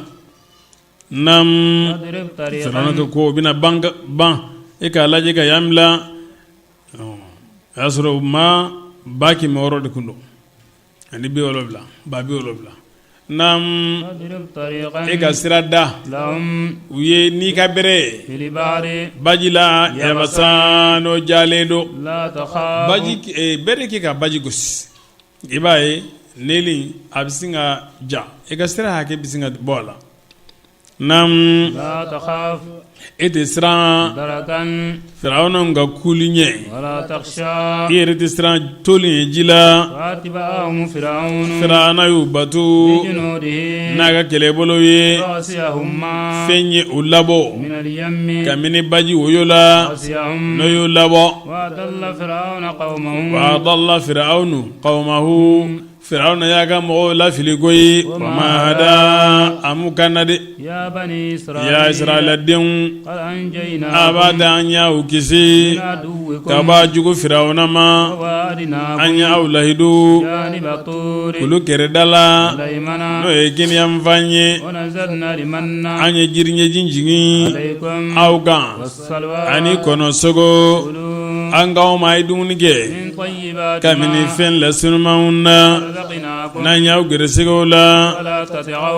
naam firawuna ko o bɛna ban e k'a lajɛ ka yan bila o y'a sɔrɔ maa 600 de tun don ani 70 70 naam e ka sira da u ye n'i ka bere ye baji la yabasa n'o jalen don baji bere kɛ ka baji gosi i b'a ye nili a bɛ sin ka ja i ka sira hakɛ bɛ sin ka bɔ a la Naam e tɛ siran firawuna ka kuli ɲɛ i yɛrɛ tɛ siran toli ye ji la firawuna y'u bato n'a ka kɛlɛbolo ye fɛn ye u labɔ kabini baji woyo la n'o y'u labɔ wa adalla firawunu qawmahu Firawuna y'a ka mɔgɔw lafili koyi wa ma hada a m'u kanda dɛ ya Israɛladenw a b'a da an y'aw kisi ka bɔ jugu Firawuna ma an y'aw layidu kulu kɛrɛda la n'o ye kiniyanfan ye an ye jiri ɲɛji jigin aw kan ani kɔnɔsogo an k'aw ma a ye dumuni kɛ kabini fɛn lasenumanw na n'an y'aw gɛrɛsɛgɛ o la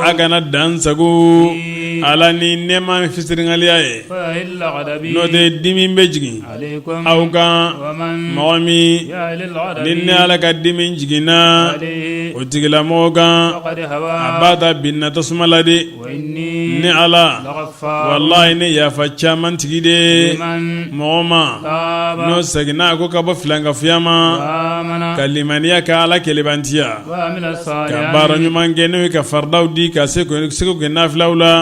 a kana dan sago ala ni nɛɛma fisirinkaliya ye n'o tɛ dimi bɛ jigin aw kan mɔgɔ min ni ne ala ka dimi jiginna o tigilamɔgɔ kan a b'a ta binna tasuma la de ne ala walayi ne yafa caman tigi de mɔgɔ ma n'o seginna ko ka bɔ filankafoya ma ka limaniya ka ala kelebantiya ka baara ɲuman kɛ n'o ye ka faridaw di ka se seko kɛ nafilaw la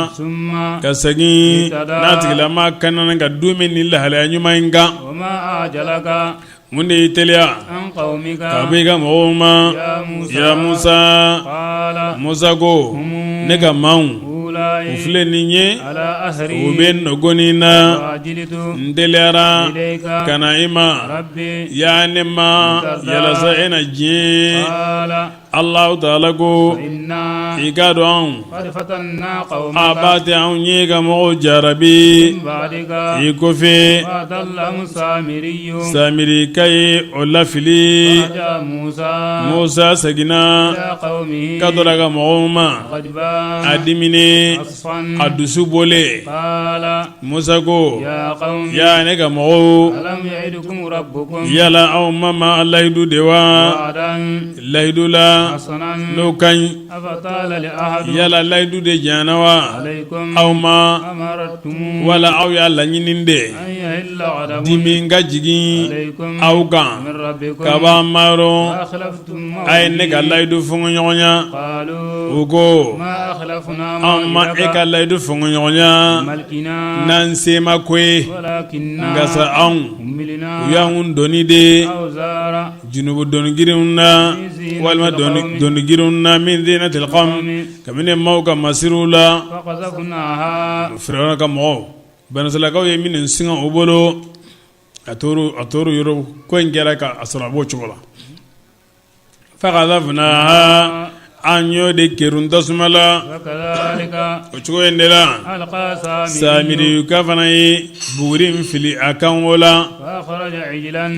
ka segin n'a tigilama kana ka duumɛ nin lahalaya ɲuman in kan Mun de y'i teliya ka bɔ i ka mɔgɔw ma ya Musa Musa ko ne ka maaw u filɛ nin ye u bɛ nɔgɔni na n teliyara ka na i ma ya ne ma yalasa e na diɲɛ Alahu taala ko i k'a dɔn anw a b'a tɛ anw ye ka mɔgɔw jarabi i kɔfɛ Samirika ye o lafili Musa seginna ka don a ka mɔgɔw ma a diminen a dusu bɔlen Musa ko ya ne ka mɔgɔw yala aw ma ma layidu de wa layidu la n'o ka ɲi Yala layidu de janyana wa aw ma wala aw y'a laɲini de dimi ka jigin aw kan ka bɔ an ma yɔrɔ a ye ne ka layidu fɔɲɔgɔnya u ko an ma e ka layidu fɔɲɔgɔnya n'an sema ko ye nka sa anw u y'an doni de junubu doni girinw na walima doni girinw na min zinatil qawmi kabini maaw ka masiriw la Firawuna ka mɔgɔw bansalakaw ye minnu singa u bolo a tora yɔrɔ ko in kɛra k'a sɔrɔ a b'o cogo la faqadhafnaha an y'o de kerun tasuma la o cogo in de la samirika fana ye buguri in fili a kan o la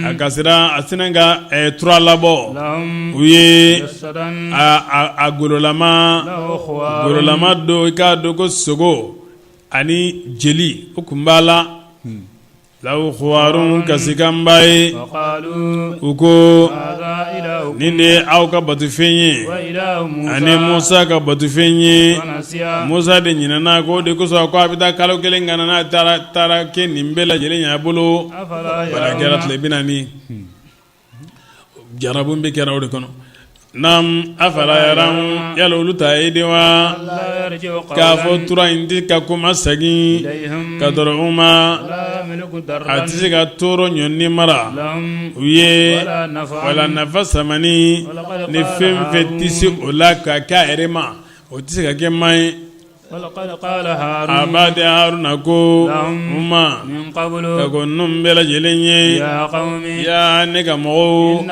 a kasira a sinna ka tura labɔ u ye a gololama gololama don i k'a dɔn ko sogo ani jeli o tun b'a la Lahu khuwarun kasikanba ye u ko nin de ye aw ka batofɛn ye ani Musa ka batofɛn ye Musa de ɲinɛna ko de kosɔn ko a bɛ taa kalo kelen ka na n'a taara kɛ nin bɛɛ lajɛlen y'a bolo bana kɛra tile 40 jarabu bɛ kɛra o de kɔnɔ naam afala yarawna yala olu t'a ye de wa k'a fɔ tura in tɛ ka kuma segin ka dɔrɔ u ma a tɛ se ka tɔɔrɔ ɲɔni mara u ye wala nafa samani ni fɛn fɛn tɛ se o la ka kɛ a yɛrɛ ma o tɛ se ka kɛ maa ye A b'a di Haruna ko u ma ka kɔn ninnu bɛɛ lajɛlen ɲɛ yaa ne ka mɔgɔw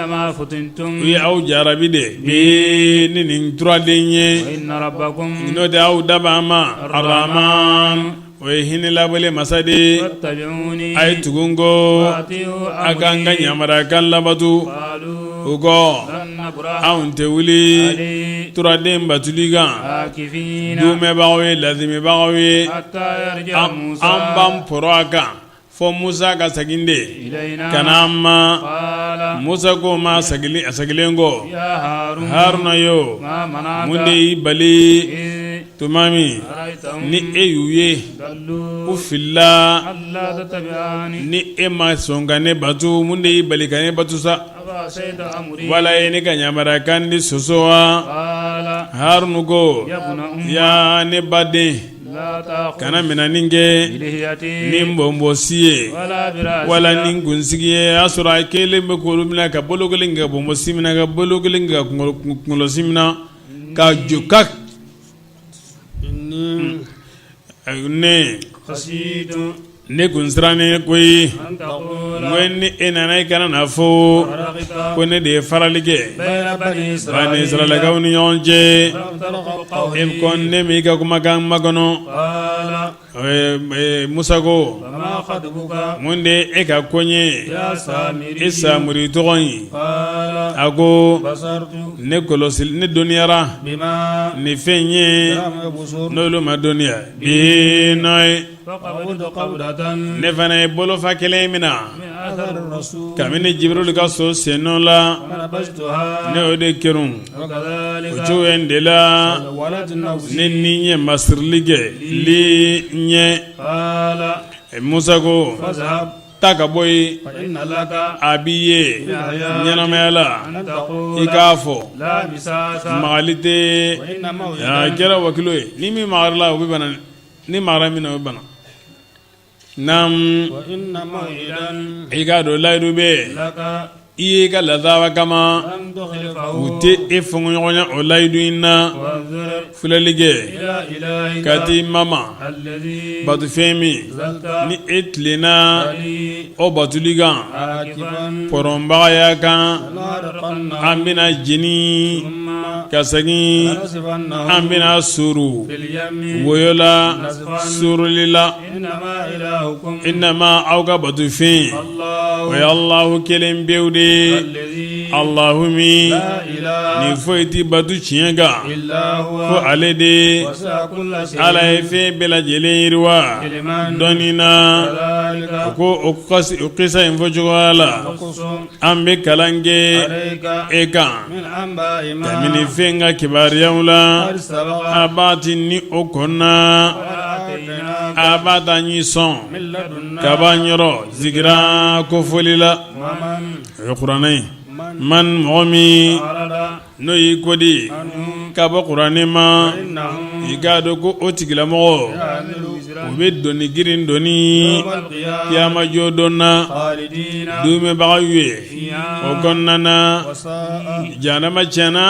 u ye aw jarabi de bi ni nin turaden ye n'o tɛ aw dabaa ma arahman o ye hinɛ labɔlen masa de ye a ye tugu n kɔ a ka n ka yamaruyakan labato u ko anw tɛ wuli turaden batuli kan duumɛbagaw ye lazimibagaw ye an b'an pɔrɔ a kan fɔ Musa ka segin de ka na an ma Musa ko ma a segilen kɔ Haruna yo mun de y'i bali tuma min ni e y'u ye u filila ni e ma sɔn ka ne bato mun de y'i bali ka ne bato sa wala ye ne ka yamaruyakan de sɔsɔ wa Harunu ko yaa ne baden kana minɛni kɛ ni n bɔnbɔsi ye wala ni n kunsigi ye y'a sɔrɔ a kelen bɛ k'olu minɛ ka bolo kelen kɛ bɔnbɔsi minɛ ka bolo kelen kɛ kunkolosi minɛ ka jɔ ka ne ne kun sirannen koyi n ko ni e nana i kana n'a fɔ ko ne de ye farali kɛ bani Israilakaw ni ɲɔgɔn cɛ e ko ne m'i ka kumakan makɔnɔ Musa ko mun de e ka ko ye e Samiri tɔgɔ in a ko ne kɔlɔsi ne dɔnniyara ni fɛn ye n'olu ma dɔnniya bi n'o ye ne fana ye bolofa kelen minɛ kabini Jibirili ka so sennɔ la ne y'o de kerun o cogo in de la ne ni ye masirili kɛ li ɲɛ Musa ko taa ka bɔ yen a b'i ye ɲɛnamaya la i k'a fɔ magali tɛ a kɛra wakilo ye ni min magara la o bɛ bana ni magara min na o bɛ bana naam i k'a dɔn layidu bɛ i ye ka laada kama u tɛ e fɔɲɔgɔnya o layidu in na filɛli kɛ ka t'i mama batofɛn min ni e tilenna o batuli kan pɔrɔnbagaya kan an bɛna jeni ka segin an bɛna suru woyo la suruli la innama aw ka batofɛn o ye Alahu kelen pewu de ye. Alahu min ni foyi tɛ bato tiɲɛ kan fo ale de ala ye fɛn bɛɛ lajɛlen yiriwa dɔnni na o ko o kisa in fɔ cogoya la an bɛ kalan kɛ e kan kabini fɛn ka kibaruyaw la a b'a ti ni o kɔnna a b'a ta ɲi sɔn ka bɔ an yɔrɔ zikira kofɔli la o ye kuranɛ ye man mɔgɔ min n'o y'i kodi ka bɔ kuranɛ ma i k'a dɔn ko o tigilamɔgɔ o bɛ doni girin doni kiyamajɔ don na duumɛbagaw ye o kɔnɔna na jahanama tiɲɛna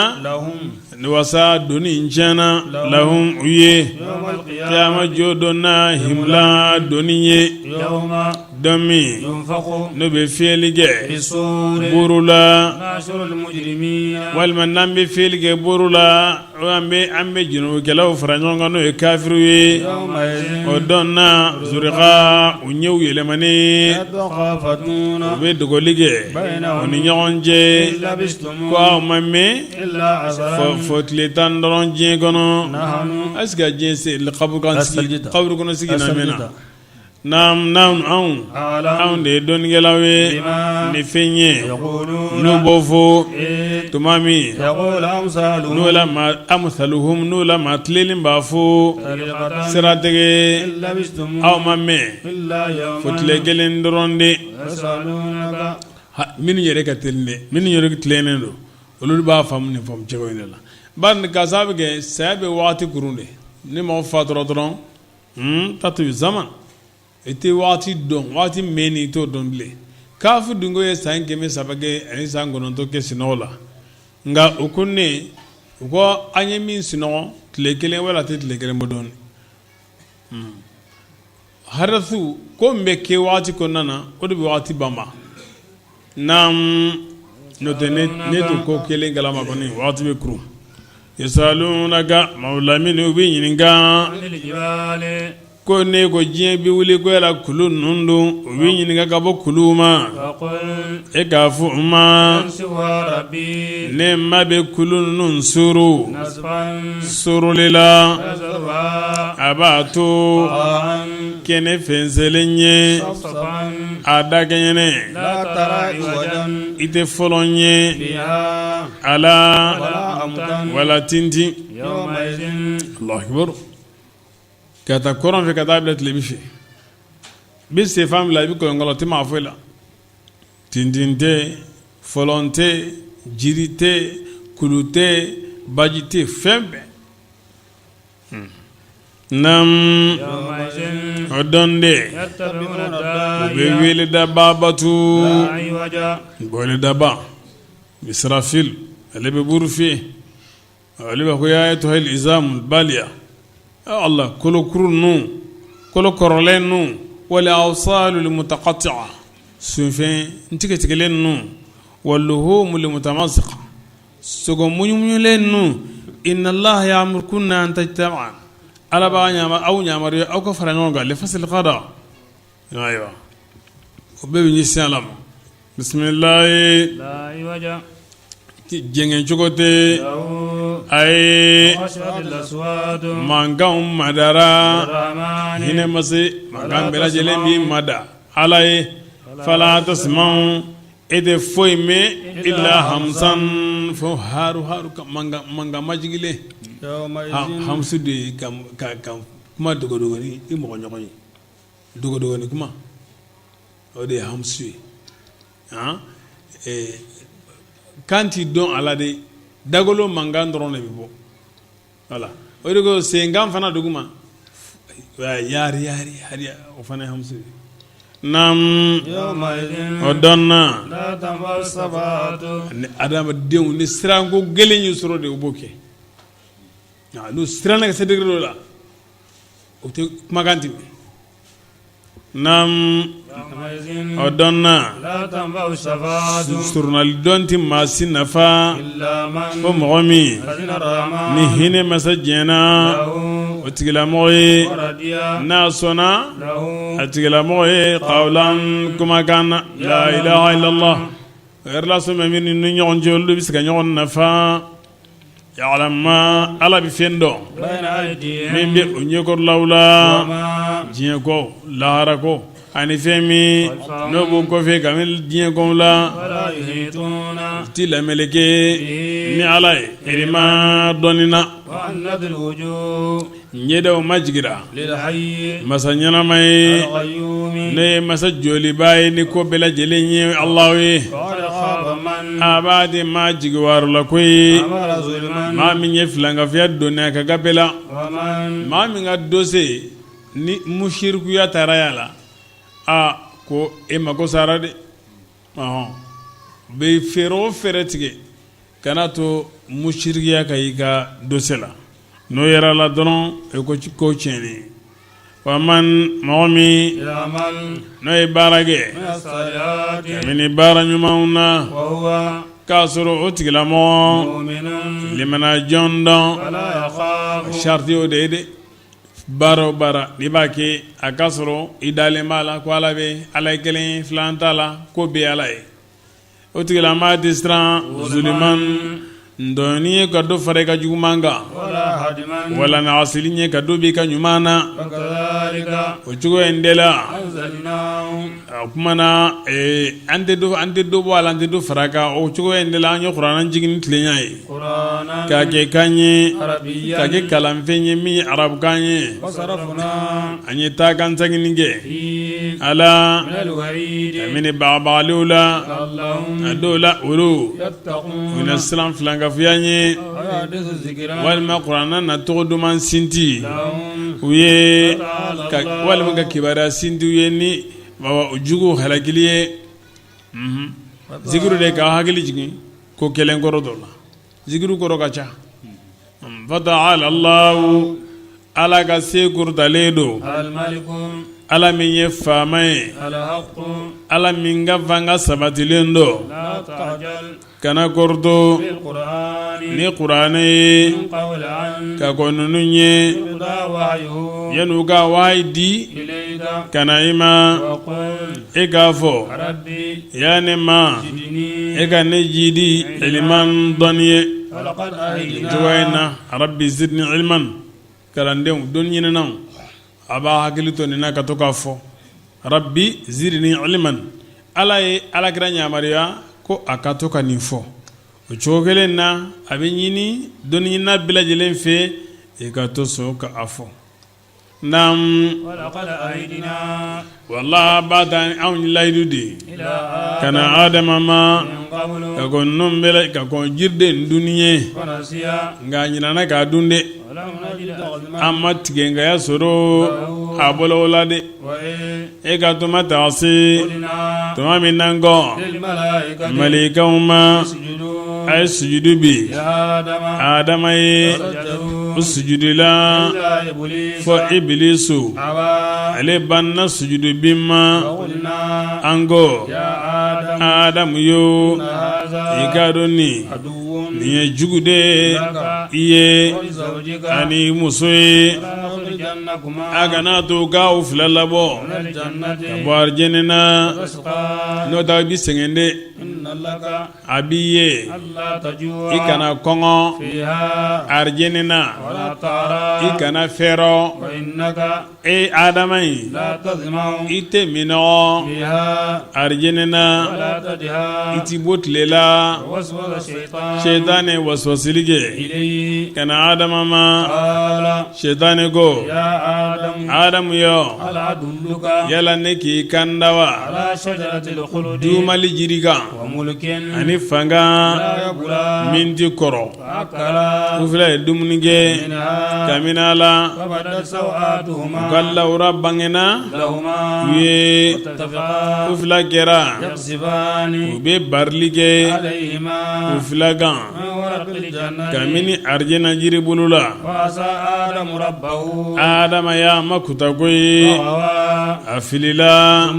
wasa doni in tiɲɛna lahum u ye kiyamajɔ don na himla doni ye don min n'u bɛ fiyɛli kɛ buru la walima n'an bɛ fiyɛli kɛ buru la an bɛ junubukɛlaw fara ɲɔgɔn kan n'o ye kafiriw ye o don na zurika u ɲɛw yɛlɛmani u bɛ dogoli kɛ u ni ɲɔgɔn cɛ ko aw ma mɛn fo tile 10 dɔrɔn diɲɛ kɔnɔ est-ce que diɲɛ se kaburu kɔnɔ sigi na mɛnna Naam anw anw de ye dɔnnikɛlaw ye ni fɛn ye n'u b'o fɔ tuma min n'o la amsaluhum n'o la maa tilennen b'a fɔ siratigɛ aw ma mɛn fo tile kelen dɔrɔn de minnu yɛrɛ ka teli dɛ minnu yɛrɛ tilennen don olu b'a faamu nin faamu cogo in de la bari ka sababu kɛ saya bɛ waati kurun de ni mɔgɔ fatura dɔrɔn tatwi zaman i tɛ waati dɔn waati mɛn i t'o dɔn bilen kafu dungo ye san 300 kɛ ani san 9 kɛ sinɔgɔ la nka u ko ne u ko an ye min sinɔgɔ tile kelen wala tɛ tile kelen bɔ dɔɔnin hadasu ko min bɛ kɛ waati kɔnɔna na o de bɛ waati banba naam n'o tɛ ne tun ko kelen kalama kɔni waati bɛ kurun yasalunaka maaw lamini u b'i ɲininka ko ne ko diɲɛ bɛ wuli ko yala kulu ninnu don u b'i ɲininka ka bɔ kulu ma e k'a fɔ u ma ne ma bɛ kulu ninnu suru suruli la a b'a to kɛnɛ fɛnsɛnlen ye a dakɛɲɛnen i tɛ fɔlɔ ye a la wala tintin Allahu akbar ka taa kɔrɔn fɛ ka taa bila tilebin fɛ i bɛ senfan bila i bɛ kɔlɔnkɔlɔ tɛ maa foyi la tintin tɛ fɔlɔ tɛ jiri tɛ kulu tɛ baji tɛ fɛn bɛɛ Naam o don de u bɛ weledaba bato weledaba Israfil ale bɛ buru fiyɛ ale b'a ko ya ayatuhal izamul baliya Allah kolokuru ninnu kolo kɔrɔlen ninnu wal awsalul mutaqatti'a sunfɛn tigɛtigɛlen ninnu wal luhumul mutamazzika Sogo muɲumuɲulen ninnu inna Allaha ya'murukunna an tajtami'a Ala b'a aw yamaruya aw ka fara ɲɔgɔn kan li fasli qada ayiwa o bɛɛ bɛ ɲɛsin Ala ma bisimilahi jɛngɛ cogo tɛ ayi mankanw madara hinɛ masa mankan bɛɛ lajɛlen b'i mada Ala ye fala tasma'u E tɛ foyi mɛn illa hamsan fo haru haru mankan majigilen hamsu de ye ka kuma dogodogo i mɔgɔ ɲɔgɔn ye dogodogo kuma o de ye hamsu ye kan tɛ dɔn a la de dagolo mankan dɔrɔn de bɛ bɔ wala o de ko senkan fana duguma yari yari yari o fana ye hamsu ye naam o don na ni adamadenw ni siranko gɛlɛn y'u sɔrɔ de u b'o kɛ n'u siranna ka se degré dɔ la o tɛ kumakan tɛ mɛn Naam o don na surunali don tɛ maa si nafa fo mɔgɔ min ni hinɛ masa jɛnna o tigilamɔgɔ ye n'a sɔnna a tigilamɔgɔ ye qawlan kumakan na la ilaha illallah. Relation min bɛ ni ɲɔgɔn cɛ, olu bɛ se ka ɲɔgɔn nafa. Ya'lamu ma, Ala bɛ fɛn dɔn min bɛ o ɲɛkɔrɔlaw la, diɲɛ ko, lahara ko, ani fɛn min n'o b'o kɔfɛ kabini diɲɛ kow la. U tɛ lameleke ni Ala ye ilima dɔnni na. Ɲɛdaw majigira masa ɲɛnama ye, ne ye masa joliba ye ni ko bɛɛ lajɛlen ye, Alahu ye. A b'a di maa jigi la ko ye maa min ye filankafoya don a ka gafe la, maa min ka dossier ni musirikuya taara y'a la, aa ko e mako sara dɛ. Ɔhɔn, bɛ fɛɛrɛ o fɛɛrɛ tigɛ kana to musirikiya ka y'i ka dossier la. N'o yɛrɛ la dɔrɔn, e ko ko tiɲɛnen. Wa man, mɔgɔ min n'o ye baara kɛ kabini baara ɲumanw na, k'a sɔrɔ o tigilamɔgɔ limana jɔn dɔn, sariti o de ye dɛ. Baara o baara n'i b'a kɛ, a k'a sɔrɔ i dalen b'a la ko Ala bɛ, Ala ye kelen, filan t'a la, ko bɛɛ Ala ye. O tigilamaa tɛ siran zuliman tɔɲɔni ye ka dɔ fara i ka juguman kan, wala nagasili ye ka dɔ b'i ka ɲuman na. O cogo in de la, o tuma na an tɛ dɔ bɔ a la, an tɛ dɔ fara a kan. O cogo in de la, an ye kuranɛ jigin ni tilenya ye, k'a kɛ kan ye, k'a kɛ kalanfɛn ye min ye arabukan ye. An ye taa kan segin kɛ a la kabini bagabagaliw la, a dɔw la olu u na siran filankafoya ɲɛ, walima kuranɛ na tɔgɔ duman sinti u ye, walima ka kibaruya sinti u ye ni jugu halakili ye. Zikiru de ka hakili jigin ko kelen kɔrɔ dɔ la, zikiru kɔrɔ ka ca. Fata'ala Allahu, Ala ka se kɔrɔtalen don, Ala min ye faama ye, Ala min ka fanga sabatilen don. Kana kɔrɔtɔ ni kuranɛ ye ka kɔn ninnu ɲɛ, yan'u ka wahayi di ka na i ma. E k'a fɔ: ya ne ma, e ka ne jidi iliman, dɔnni ye. Cogoya in na, rabbi zidni iliman. Kalandenw, dɔnni ɲininaw, a b'a hakili to nin na ka to k'a fɔ: rabbi zidni iliman. Ala ye alakira yamaruya ko a ka to ka nin fɔ. O cogo kelen na, a bɛ ɲini dɔnni ɲinina bɛɛ lajɛlen fɛ, i ka to sɔn ka a fɔ. Naam, wala b'a ta anw layidu de ka na Adama ma ka kɔn ninnu bɛɛ, ka kɔn jiriden dunni ɲɛ, nka a ɲinana k'a dun dɛ. An ma tigɛnkaya sɔrɔ a bolo o la dɛ. E ka tuma taa se tuma min n'an ko malikaw ma: a ye sujudu bi Adama ye, u sujudila fɔ Ibilisu, ale banna sujudu bi ma. An ko: Adamu yo, i k'a dɔn nin nin ye jugu de ye i ye ani muso ye. A kana to k'aw fila labɔ ka bɔ arijinɛ na, n'o tɛ i bɛ sɛgɛn dɛ. A b'i ye, i kana kɔngɔ arijinɛ na, i kana fɛrɔ. E Adama in, i tɛ minnɔgɔ arijinɛ na, i tɛ bɔ tile la. Sɛtanɛ waswasili kɛ ka na Adama ma. Sɛtanɛ ko: Adamu yo, yala ne k'i kanda wa dumali jiri kan ani fanga min tɛ kɔrɔ? U fila ye dumuni kɛ kabini a la, u ka lawura bangena u ye. U fila kɛra u bɛ barili kɛ u fila kan kabini arijinɛ jiri bolo la. Adama y'a ma kuta koyi, a filila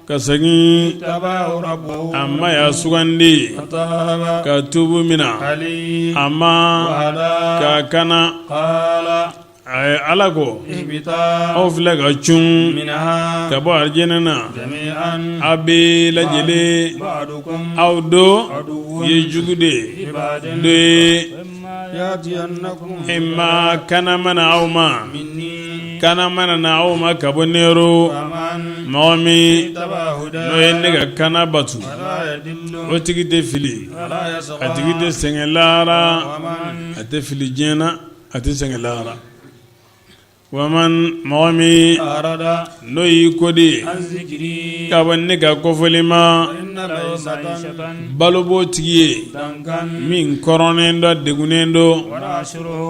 ka segin. A ma y'a sugandi ka tubu mina a ma k'a kana. A Ala ko aw filɛ ka cun ka bɔ arijinɛ na aw bɛɛ lajɛlen aw dɔ ye jugu de ye dɔ ye imma kana mana aw ma kana mana na aw ma ka bɔ ne yɔrɔ mɔgɔ min n'o ye ne ka kana batu o tigi tɛ fili a tigi tɛ sɛgɛn lahara a tɛ fili diɲɛ na a tɛ sɛgɛn lahara waman mɔgɔ min n'o y'i kodi ka bɔ ne ka kofɔli ma balo b'o tigi ye min kɔrɔnnen don degunnen don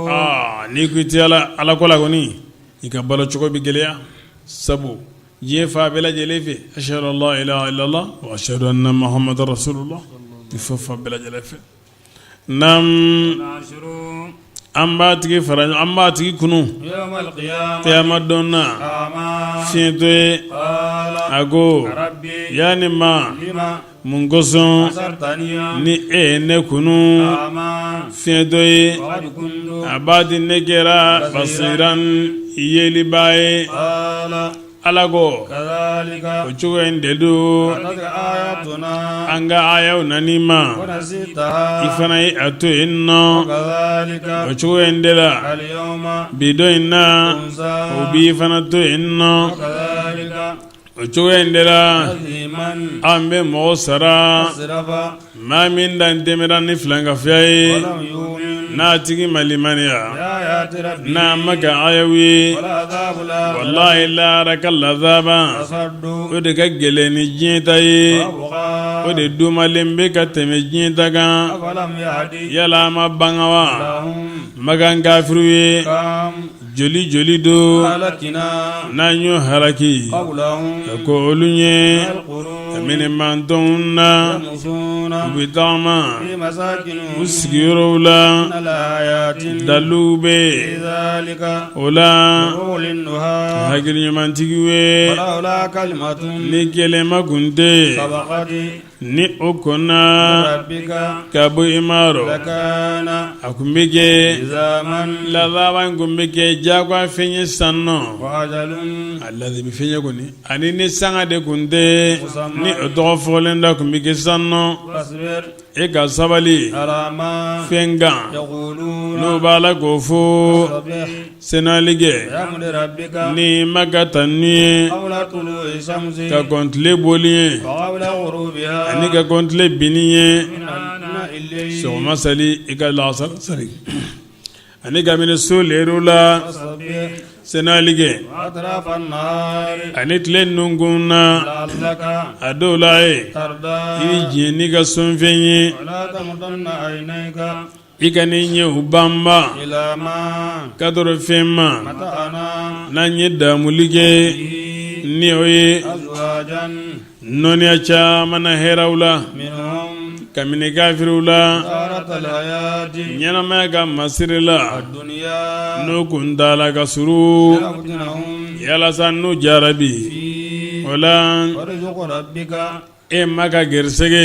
aa n'i ko i tɛ ala ko la kɔni i ka balo cogo bɛ gɛlɛya sabu diɲɛ fan bɛɛ lajɛlen fɛ ashhadu an la ilaha illallah wa ashhadu anna muhammadan rasulullah i fɔ fan bɛɛ lajɛlen fɛ Naam an b'a tigi fara an b'a tigi kunun kiyama don na fiyentɔ ye a ko ya ne ma mun kosɔn ni e ye ne kunun fiyentɔ ye a b'a di ne kɛra basiran yelibaa ye Ala ko o cogo in de don an ka ayaw nan'i ma i fana ye a to yen nɔ o cogo in de la bi don in na o b'i fana to yen nɔ o cogo in de la an bɛ mɔgɔ sara maa min dan tɛmɛna ni filankafoya ye n'a tigi ma limaniya n'a ma kɛ ayaw ye walahi lahara ka lazaba o de ka gɛlɛn ni diɲɛ ta ye o de dumalen bɛ ka tɛmɛ diɲɛ ta kan yala a ma ban wa makan kafiriw ye joli joli don n'an y'o halaki ka kɔn olu ɲɛ kabini mantɔnw na u bɛ taama u sigiyɔrɔw la daliluw bɛ o la hakili ɲumantigiw ye ni kɛlɛma kun tɛ ni o kɔnna ka bɔ i ma rɔ a kun bɛ kɛ lazaba in kun bɛ kɛ diyagoya fɛn ye sisan nɔ a lazimi fɛn ye kɔni ani ni sanga de kun tɛ ni o tɔgɔ fɔlen da kun bɛ kɛ sisan nɔ e ka sabali fɛn kan n'o b'a la k'o fɔ senali kɛ ni ma ka tanu ye ka kɔn tile bɔli ɲɛ ani ka kɔn tile binni ɲɛ sɔgɔma sali i ka laasara sali ani kabini su lɛriw la senali kɛ ani tile nukun na a dɔw la ye i bɛ diɲɛ n'i ka sɔnfɛn ye I kan'i ɲɛw banba ka dɔrɔn fɛn ma n'an ye damuli kɛ ni o ye nɔniya caman na hɛrɛw la kabini kafiriw la ɲɛnamaya ka masiri la n'o kuntaala ka surun yalasa n'u jarabi o la e ma ka garisɛgɛ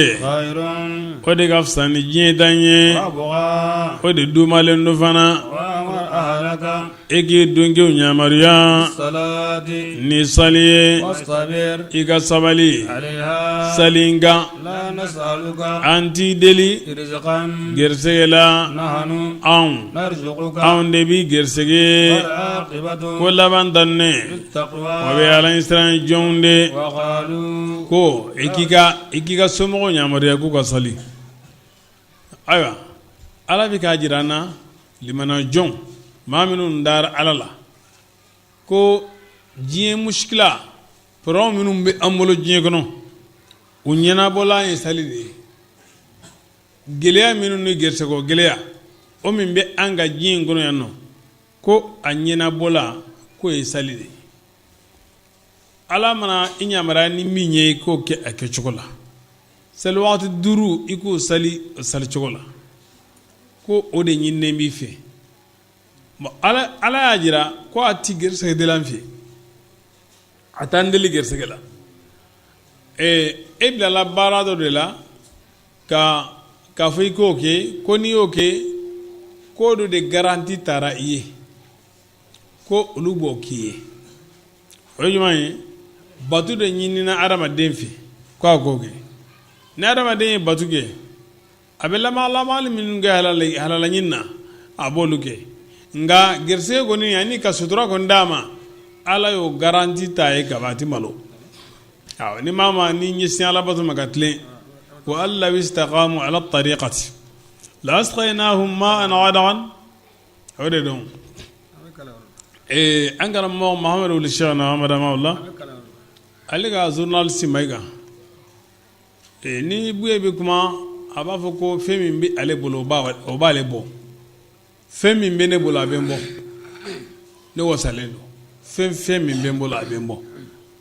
o de ka fisa ni diɲɛ ta ye o de dumalen don fana e k'i denkɛw yamaruya ni sali ye i ka sabali sali kan an t'i deli garisɛgɛ la anw anw de b'i garisɛgɛ ko laban ta ne o bɛ ala ɲɛsiran jɔnw de ko i k'i ka somɔgɔw yamaruya k'u ka sali ayiwa ala bɛ k'a jira an na limana jɔn maa minnu dara ala la ko diɲɛ musikila problème minnu bɛ an bolo diɲɛ kɔnɔ u ɲɛnabɔlan ye sali de ye gɛlɛya minnu ni gɛrɛsɛgɛ gɛlɛya o min bɛ an ka diɲɛ in kɔnɔ yan nɔ ko a ɲɛnabɔlan k'o ye sali de ye ala mana i yamaruya ni min ye i k'o kɛ a kɛcogo la sali waati duuru i k'o sali o sali cogo la ko o de ɲininen b'i fɛ bon ala ala y'a jira ko a ti gɛrɛsɛgɛ deli an fɛ a t'an deli gɛrɛsɛgɛ la e bilala baara dɔ de la ka k'a fɔ i k'o kɛ ko n'i y'o kɛ ko dɔ de garanti tara i ye. Ko olu b'o k'i ye. O ye jumɛn ye? Bato de ɲinina adamaden fɛ ko a k'o kɛ. Ni adamaden ye bato kɛ, a bɛ lamagali minnu kɛ halala ɲini na, a b'olu kɛ. Nka garisigɛ kɔni ani ka sutura kɔni d'a ma, Ala y'o garanti ta ye kaban, a tɛ malo. Awɔ, ni maa ma n'i ɲɛsin alabato ma ka tilen, wa an law istaqamu ala tariqati la asqaynahum ma'an ghadakan. O de don an karamɔgɔ Mahamadu wul Cheikhna Ahmad hamahullah, ale ka journaliste Mayiga, ni Buye bɛ kuma, a b'a fɔ ko fɛn min bɛ ale bolo, o b'ale bɔ. Fɛn min bɛ ne bolo, a bɛ n bɔ, ne wasalen don. Fɛn min bɛ n bolo, a bɛ n bɔ.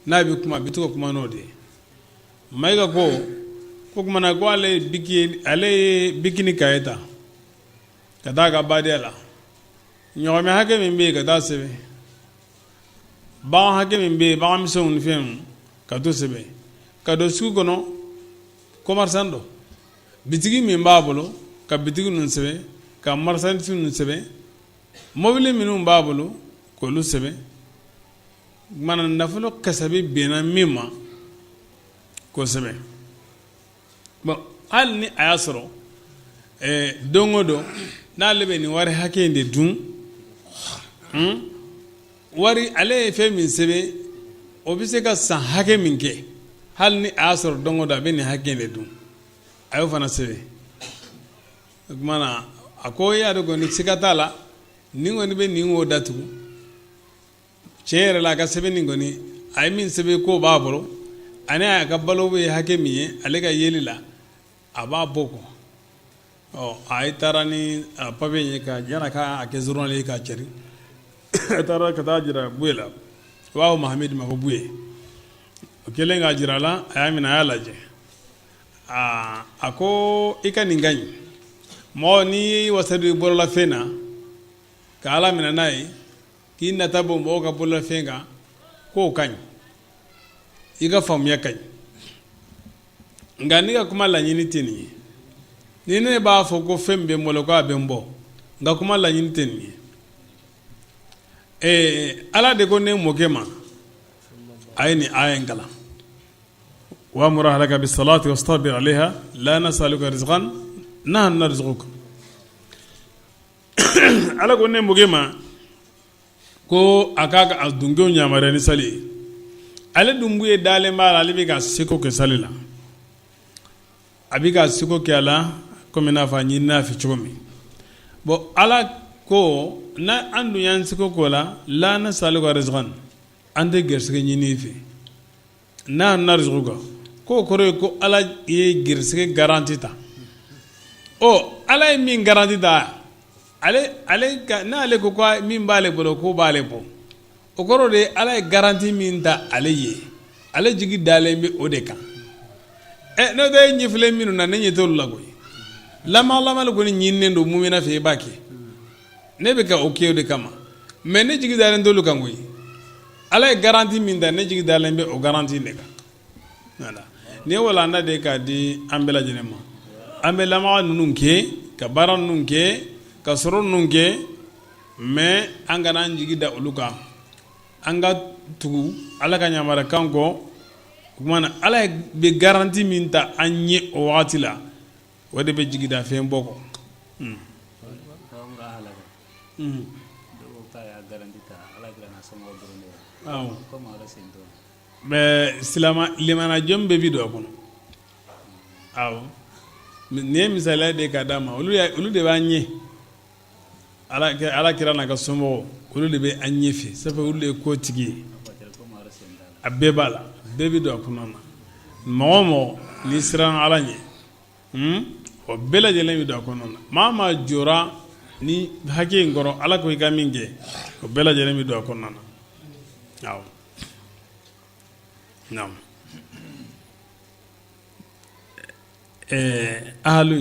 N'a bɛ kuma, a bɛ to ka kuma n'o de ye. Mayiga ko kumana na, ko ale ye biki ni kaye ta ka taa a ka badenya la. Ɲɔgɔmɛ hakɛ min bɛ yen, ka taa sɛbɛn. Bagan hakɛ min bɛ yen, bagan misɛnw ni fɛnw, ka to sɛbɛn. Ka don sugu kɔnɔ, commerçant dɔ, bitigi min b'a bolo, ka bitigi ninnu sɛbɛn, ka marchandise ninnu sɛbɛn, mobili minnu b'a bolo, k'olu sɛbɛn. Mana nafolo kasabi bɛnna min ma, k'o sɛbɛn. Bon, hali ni a y'a sɔrɔ don o don n'ale bɛ nin wari hakɛ in de dun, wari ale ye fɛn min sɛbɛn, o bɛ se ka san hakɛ min kɛ, hali ni a y'a sɔrɔ don o don a bɛ nin hakɛ in de dun, a y'o fana sɛbɛn. O tuma na, a ko i y'a dɔn kɔni, siga t'a la, nin kɔni bɛ nin wo datugu. Tiɲɛ yɛrɛ la, a ka sɛbɛnni kɔni, a ye min sɛbɛn k'o b'a bolo, ani a ka balo bɛ hakɛ min ye, ale ka yeli la, a b'a bɔ kɔ. Ɔ, a ye taara ni a papiye ye ka yala k'a kɛ journal ye k'a cɛri. A taara ka taa jira Buye la. U b'a fɔ Mahamidi ma ko Buye. O kɛlen k'a jira a la, a y'a minɛ, a y'a lajɛ. Aa, a ko i ka nin ka ɲi. Mɔgɔ n'i y'i wasa don i bololafɛn na ka Ala minɛ n'a ye, k'i nata bɔ mɔgɔw ka bololafɛn kan, k'o ka ɲi, i ka faamuya ka ɲi. Nka ne ka kuma laɲini tɛ nin ye. Ni ne b'a fɔ ko fɛn min bɛ n bolo ko a bɛ n bɔ, n ka kuma laɲini tɛ nin ye. Ala de ko ne mɔkɛ ma, a ye nin aya in kalan: wa'mur ahlaka bis-salati wastabir alayha la nas'aluka rizqan nahnu narzuquka. Ala ko ne mɔkɛ ma ko a k'a ka dunkew yamaruya ni sali ye. Ale dun Buye dalen b'a la, ale bɛ ka seko kɛ sali la, a bɛ ka seko kɛ a la komi n'a fɔ a ɲinina a fɛ cogo min. Bon, Ala ko n'a an dun y'an seko k'o la, la nas'aluka rizqan, an tɛ garisigɛ ɲini i fɛ, nahnu narzuquka. K'o kɔrɔ ye ko Ala ye garisigɛ garanti ta. Ɔ, Ala ye min garanti ta, ale ale ka n'ale ko ko min b'ale bolo k'o b'ale bɔ, o kɔrɔ de ye Ala ye garanti min ta ale ye, ale jigi dalen bɛ o de kan. Ɛ, n'o tɛ, e ɲɛ filɛ minnu na, ne ɲɛ t'olu la koyi. Lamalamali kɔni ɲininen don mumina fɛ, i b'a kɛ. Ne bɛ ka o kɛ o de kama, mais ne jigi dalen t'olu kan koyi. Ala ye garanti min ta, ne jigi dalen bɛ o garanti de kan. Voilà, nin ye walanda de ye k'a di an bɛɛ lajɛlen ma. An bɛ lamaga ninnu kɛ, ka baara ninnu kɛ, ka sɔrɔ ninnu kɛ, mais an kana an jigi da olu kan. An ka tugu Ala ka yamarukan kɔ. O tuma na, Ala bɛ garanti min ta an ye o wagati la, o de bɛ jigi da fɛn bɔ kɔ. Mais silamɛ limanajɔn bɛɛ bi don a kɔnɔ. Awɔ, nin ye misaliya de ye k'a d'a ma. Olu de b'an ɲɛ. Ala kira n'a ka somɔgɔw, olu de bɛ an ɲɛfɛ, sabu olu de ye ko tigi ye. A bɛɛ b'a la, bɛɛ bɛ don a kɔnɔ na. Mɔgɔ o mɔgɔ n'i siran Ala ɲɛ, o bɛɛ lajɛlen bɛ don a kɔnɔ na. Maa maa jɔra ni hakɛ in kɔrɔ, Ala ko i ka min kɛ, o bɛɛ lajɛlen bɛ don a kɔnɔna na. Awɔ, naamu. Ahalu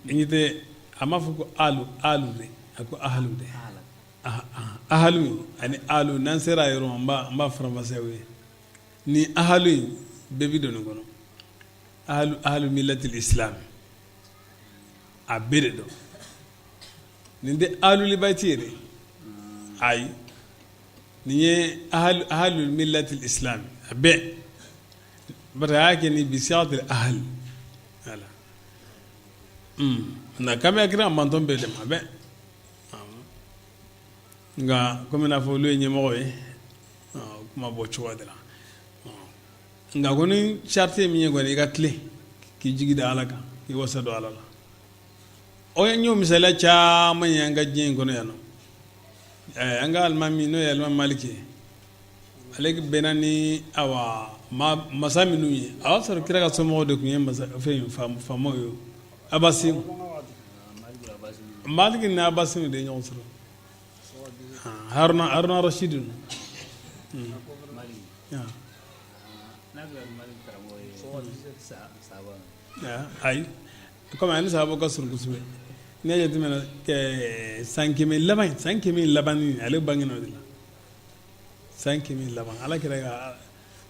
in i tɛ a m'a fɔ ko alu alu de, a ko ahalu de. Ahalu ani alu, n'an sera a yɔrɔ, n b'a faranfasiya o ye. Ni ahalu in bɛɛ bɛ don nin kɔnɔ, ahalu, ahalu millatil islam, a bɛɛ de don. Nin tɛ alul bayti ye dɛ, ayi. Nin ye ahlul millati islam a bɛɛ bari a y'a kɛ ni bi sigatil ahl voilà nka kan bɛ kira mantɔn bɛɛ de ma a bɛɛ nka komi n'a fɔ olu ye ɲɛmɔgɔ ye kuma bɔ cogo de la nka kɔni sariti ye min ye kɔni i ka tilen k'i jigi da ala kan k'i wasa don ala la o ye y'o misaliya caman ye an ka diɲɛ in kɔnɔ yan nɔ an ka alimami n'o ye alimami maliki ye ale bɛnna ni awa masa minnu ye a y'a sɔrɔ kira ka somɔgɔw de tun ye masa fɛn faamaw ye abasi maliki ni abasi de ye ɲɔgɔn sɔrɔ haruna haruna rashidi ayi komi ani sahabaw ka surun kosɛbɛ n'i y'a jateminɛ san 100 laban san 100 laban ale bangena o de la san 100 laban ala kira ka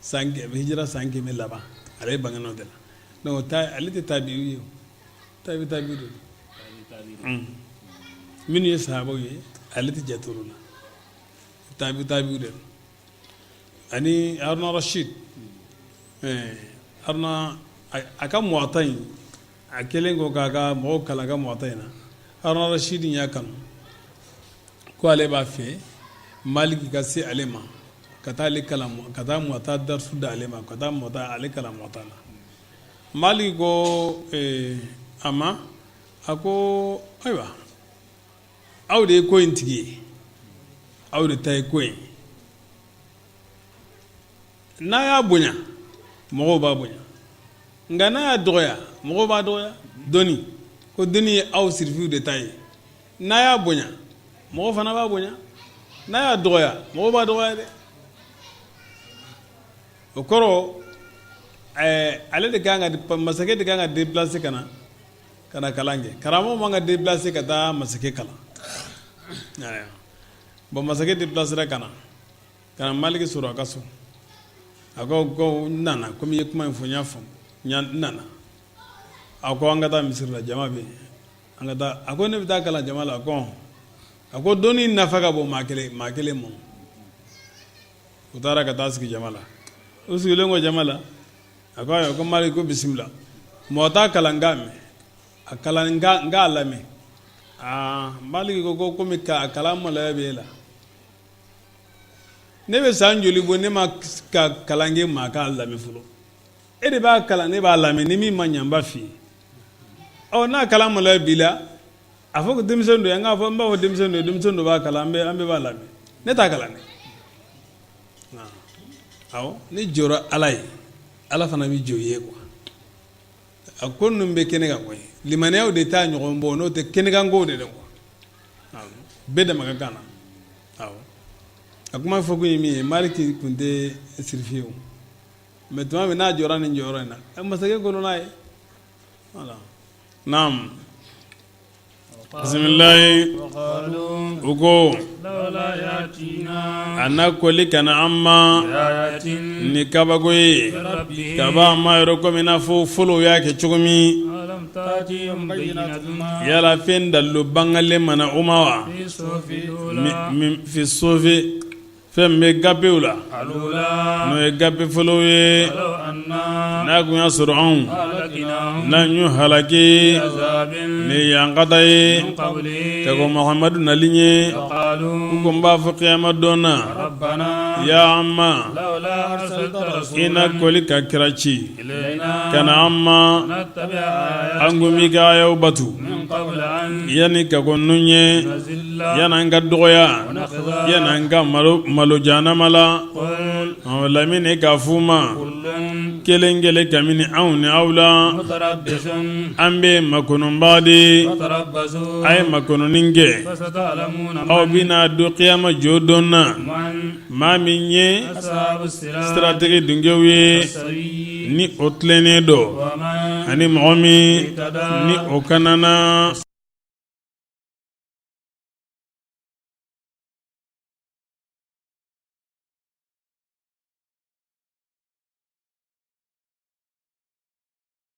san hijira san 100 laban ale bangena o de la donc ale tɛ tabi ye tabi tabi don minnu ye sahabaw ye ale tɛ jate olu la tabi tabi de ani Haruna Rashid Haruna a ka muwata in a kɛlen kɔ k'a ka mɔgɔw kalan a ka muwata in na Haruna Rashid y'a kanu ko ale b'a fɛ Maliki ka se ale ma ka taa ale kalan ka taa muwata darisu di ale ma ka taa muwata ale kalan muwata la Maliki ko a ma a ko ayiwa aw de ye ko in tigi ye aw de ta ye ko in n'a y'a bonya mɔgɔw b'a bonya nka n'a y'a dɔgɔya mɔgɔw b'a dɔgɔya dɔnni ko dɔnni ye aw sirifiw de ta ye n'a y'a bonya mɔgɔw fana b'a bonya n'a y'a dɔgɔya mɔgɔw b'a dɔgɔya dɛ o kɔrɔ ale de kan ka masakɛ de kan ka déplacer ka na ka na kalan kɛ karamɔgɔ man ka déplacer ka taa masakɛ kalan bon masakɛ déplacera ka na ka na Maliki sɔrɔ a ka so a ko ko n nana komi i ye kuma in fɔ n y'a faamu n nana a ko an ka taa misiri la jama bɛ yen an ka taa a ko ne bɛ taa kalan jama la a ko a ko dɔnni nafa ka bon maa kelen maa kelen ma u taara ka taa sigi jama la u sigilen kɔ jama la a ko ayiwa ko Maliki ko bisimila muwata kalan n k'a mɛn a kalan n k'a lamɛn aa Maliki ko ko komi a kalan maloya bɛ e la ne bɛ san joli bɔ ne ma ka kalan kɛ maa k'a lamɛn fɔlɔ e de b'a kalan ne b'a lamɛn ni min ma ɲɛ n b'a f'i ye ɔ n'a kalan maloya b'i la a fɔ ko denmisɛn don n k'a fɔ n b'a fɔ denmisɛn don denmisɛn dɔ b'a kalan an bɛɛ b'a lamɛn ne t'a kalan dɛ awɔ ne jɔra ala ye ala fana bɛ jɔ i ye quoi a ko ninnu bɛ kɛnɛ kan koyi limaniyaw de t'a ɲɔgɔn bɔ n'o tɛ kɛnɛkankow de don quoi bɛɛ dama ka kan na awɔ a kuma fɔ kun ye min ye Maliki tun tɛ sirifi ye o mais tuma min n'a jɔra nin jɔyɔrɔ in na masakɛ ko n'a ye voilà naam bisimilayi u ko a na kɔli ka na an ma ni kabako ye ka bɔ a ma yɔrɔ komi i n'a fɔ fɔlɔw y'a kɛ cogo min yala fɛn dalilu bangalen ma na u ma wa fi suhufi fɛn bɛ gafew la n'o ye gafe fɔlɔw ye n'a tun y'a sɔrɔ anw n'an y'u halaki ni yankata ye ka kɔn Muhamadu nali ɲɛ u tun b'a fɔ kiyama don na ya an ma i na kɔli ka kira ci ka na an ma an kun b'i ka ayaw batu yanni ka kɔn ninnu ɲɛ yanni an ka dɔgɔya yanni an ka malo jahanama la lamini k'a f'u ma kelen kelen kabini anw ni aw la an bɛ makɔnɔbaa de a ye makɔnɔni kɛ aw bɛna dɔn kiyama jɔ don na maa min ye siratigi dungew ye ni o tilennen don ani mɔgɔ min ni o kanana.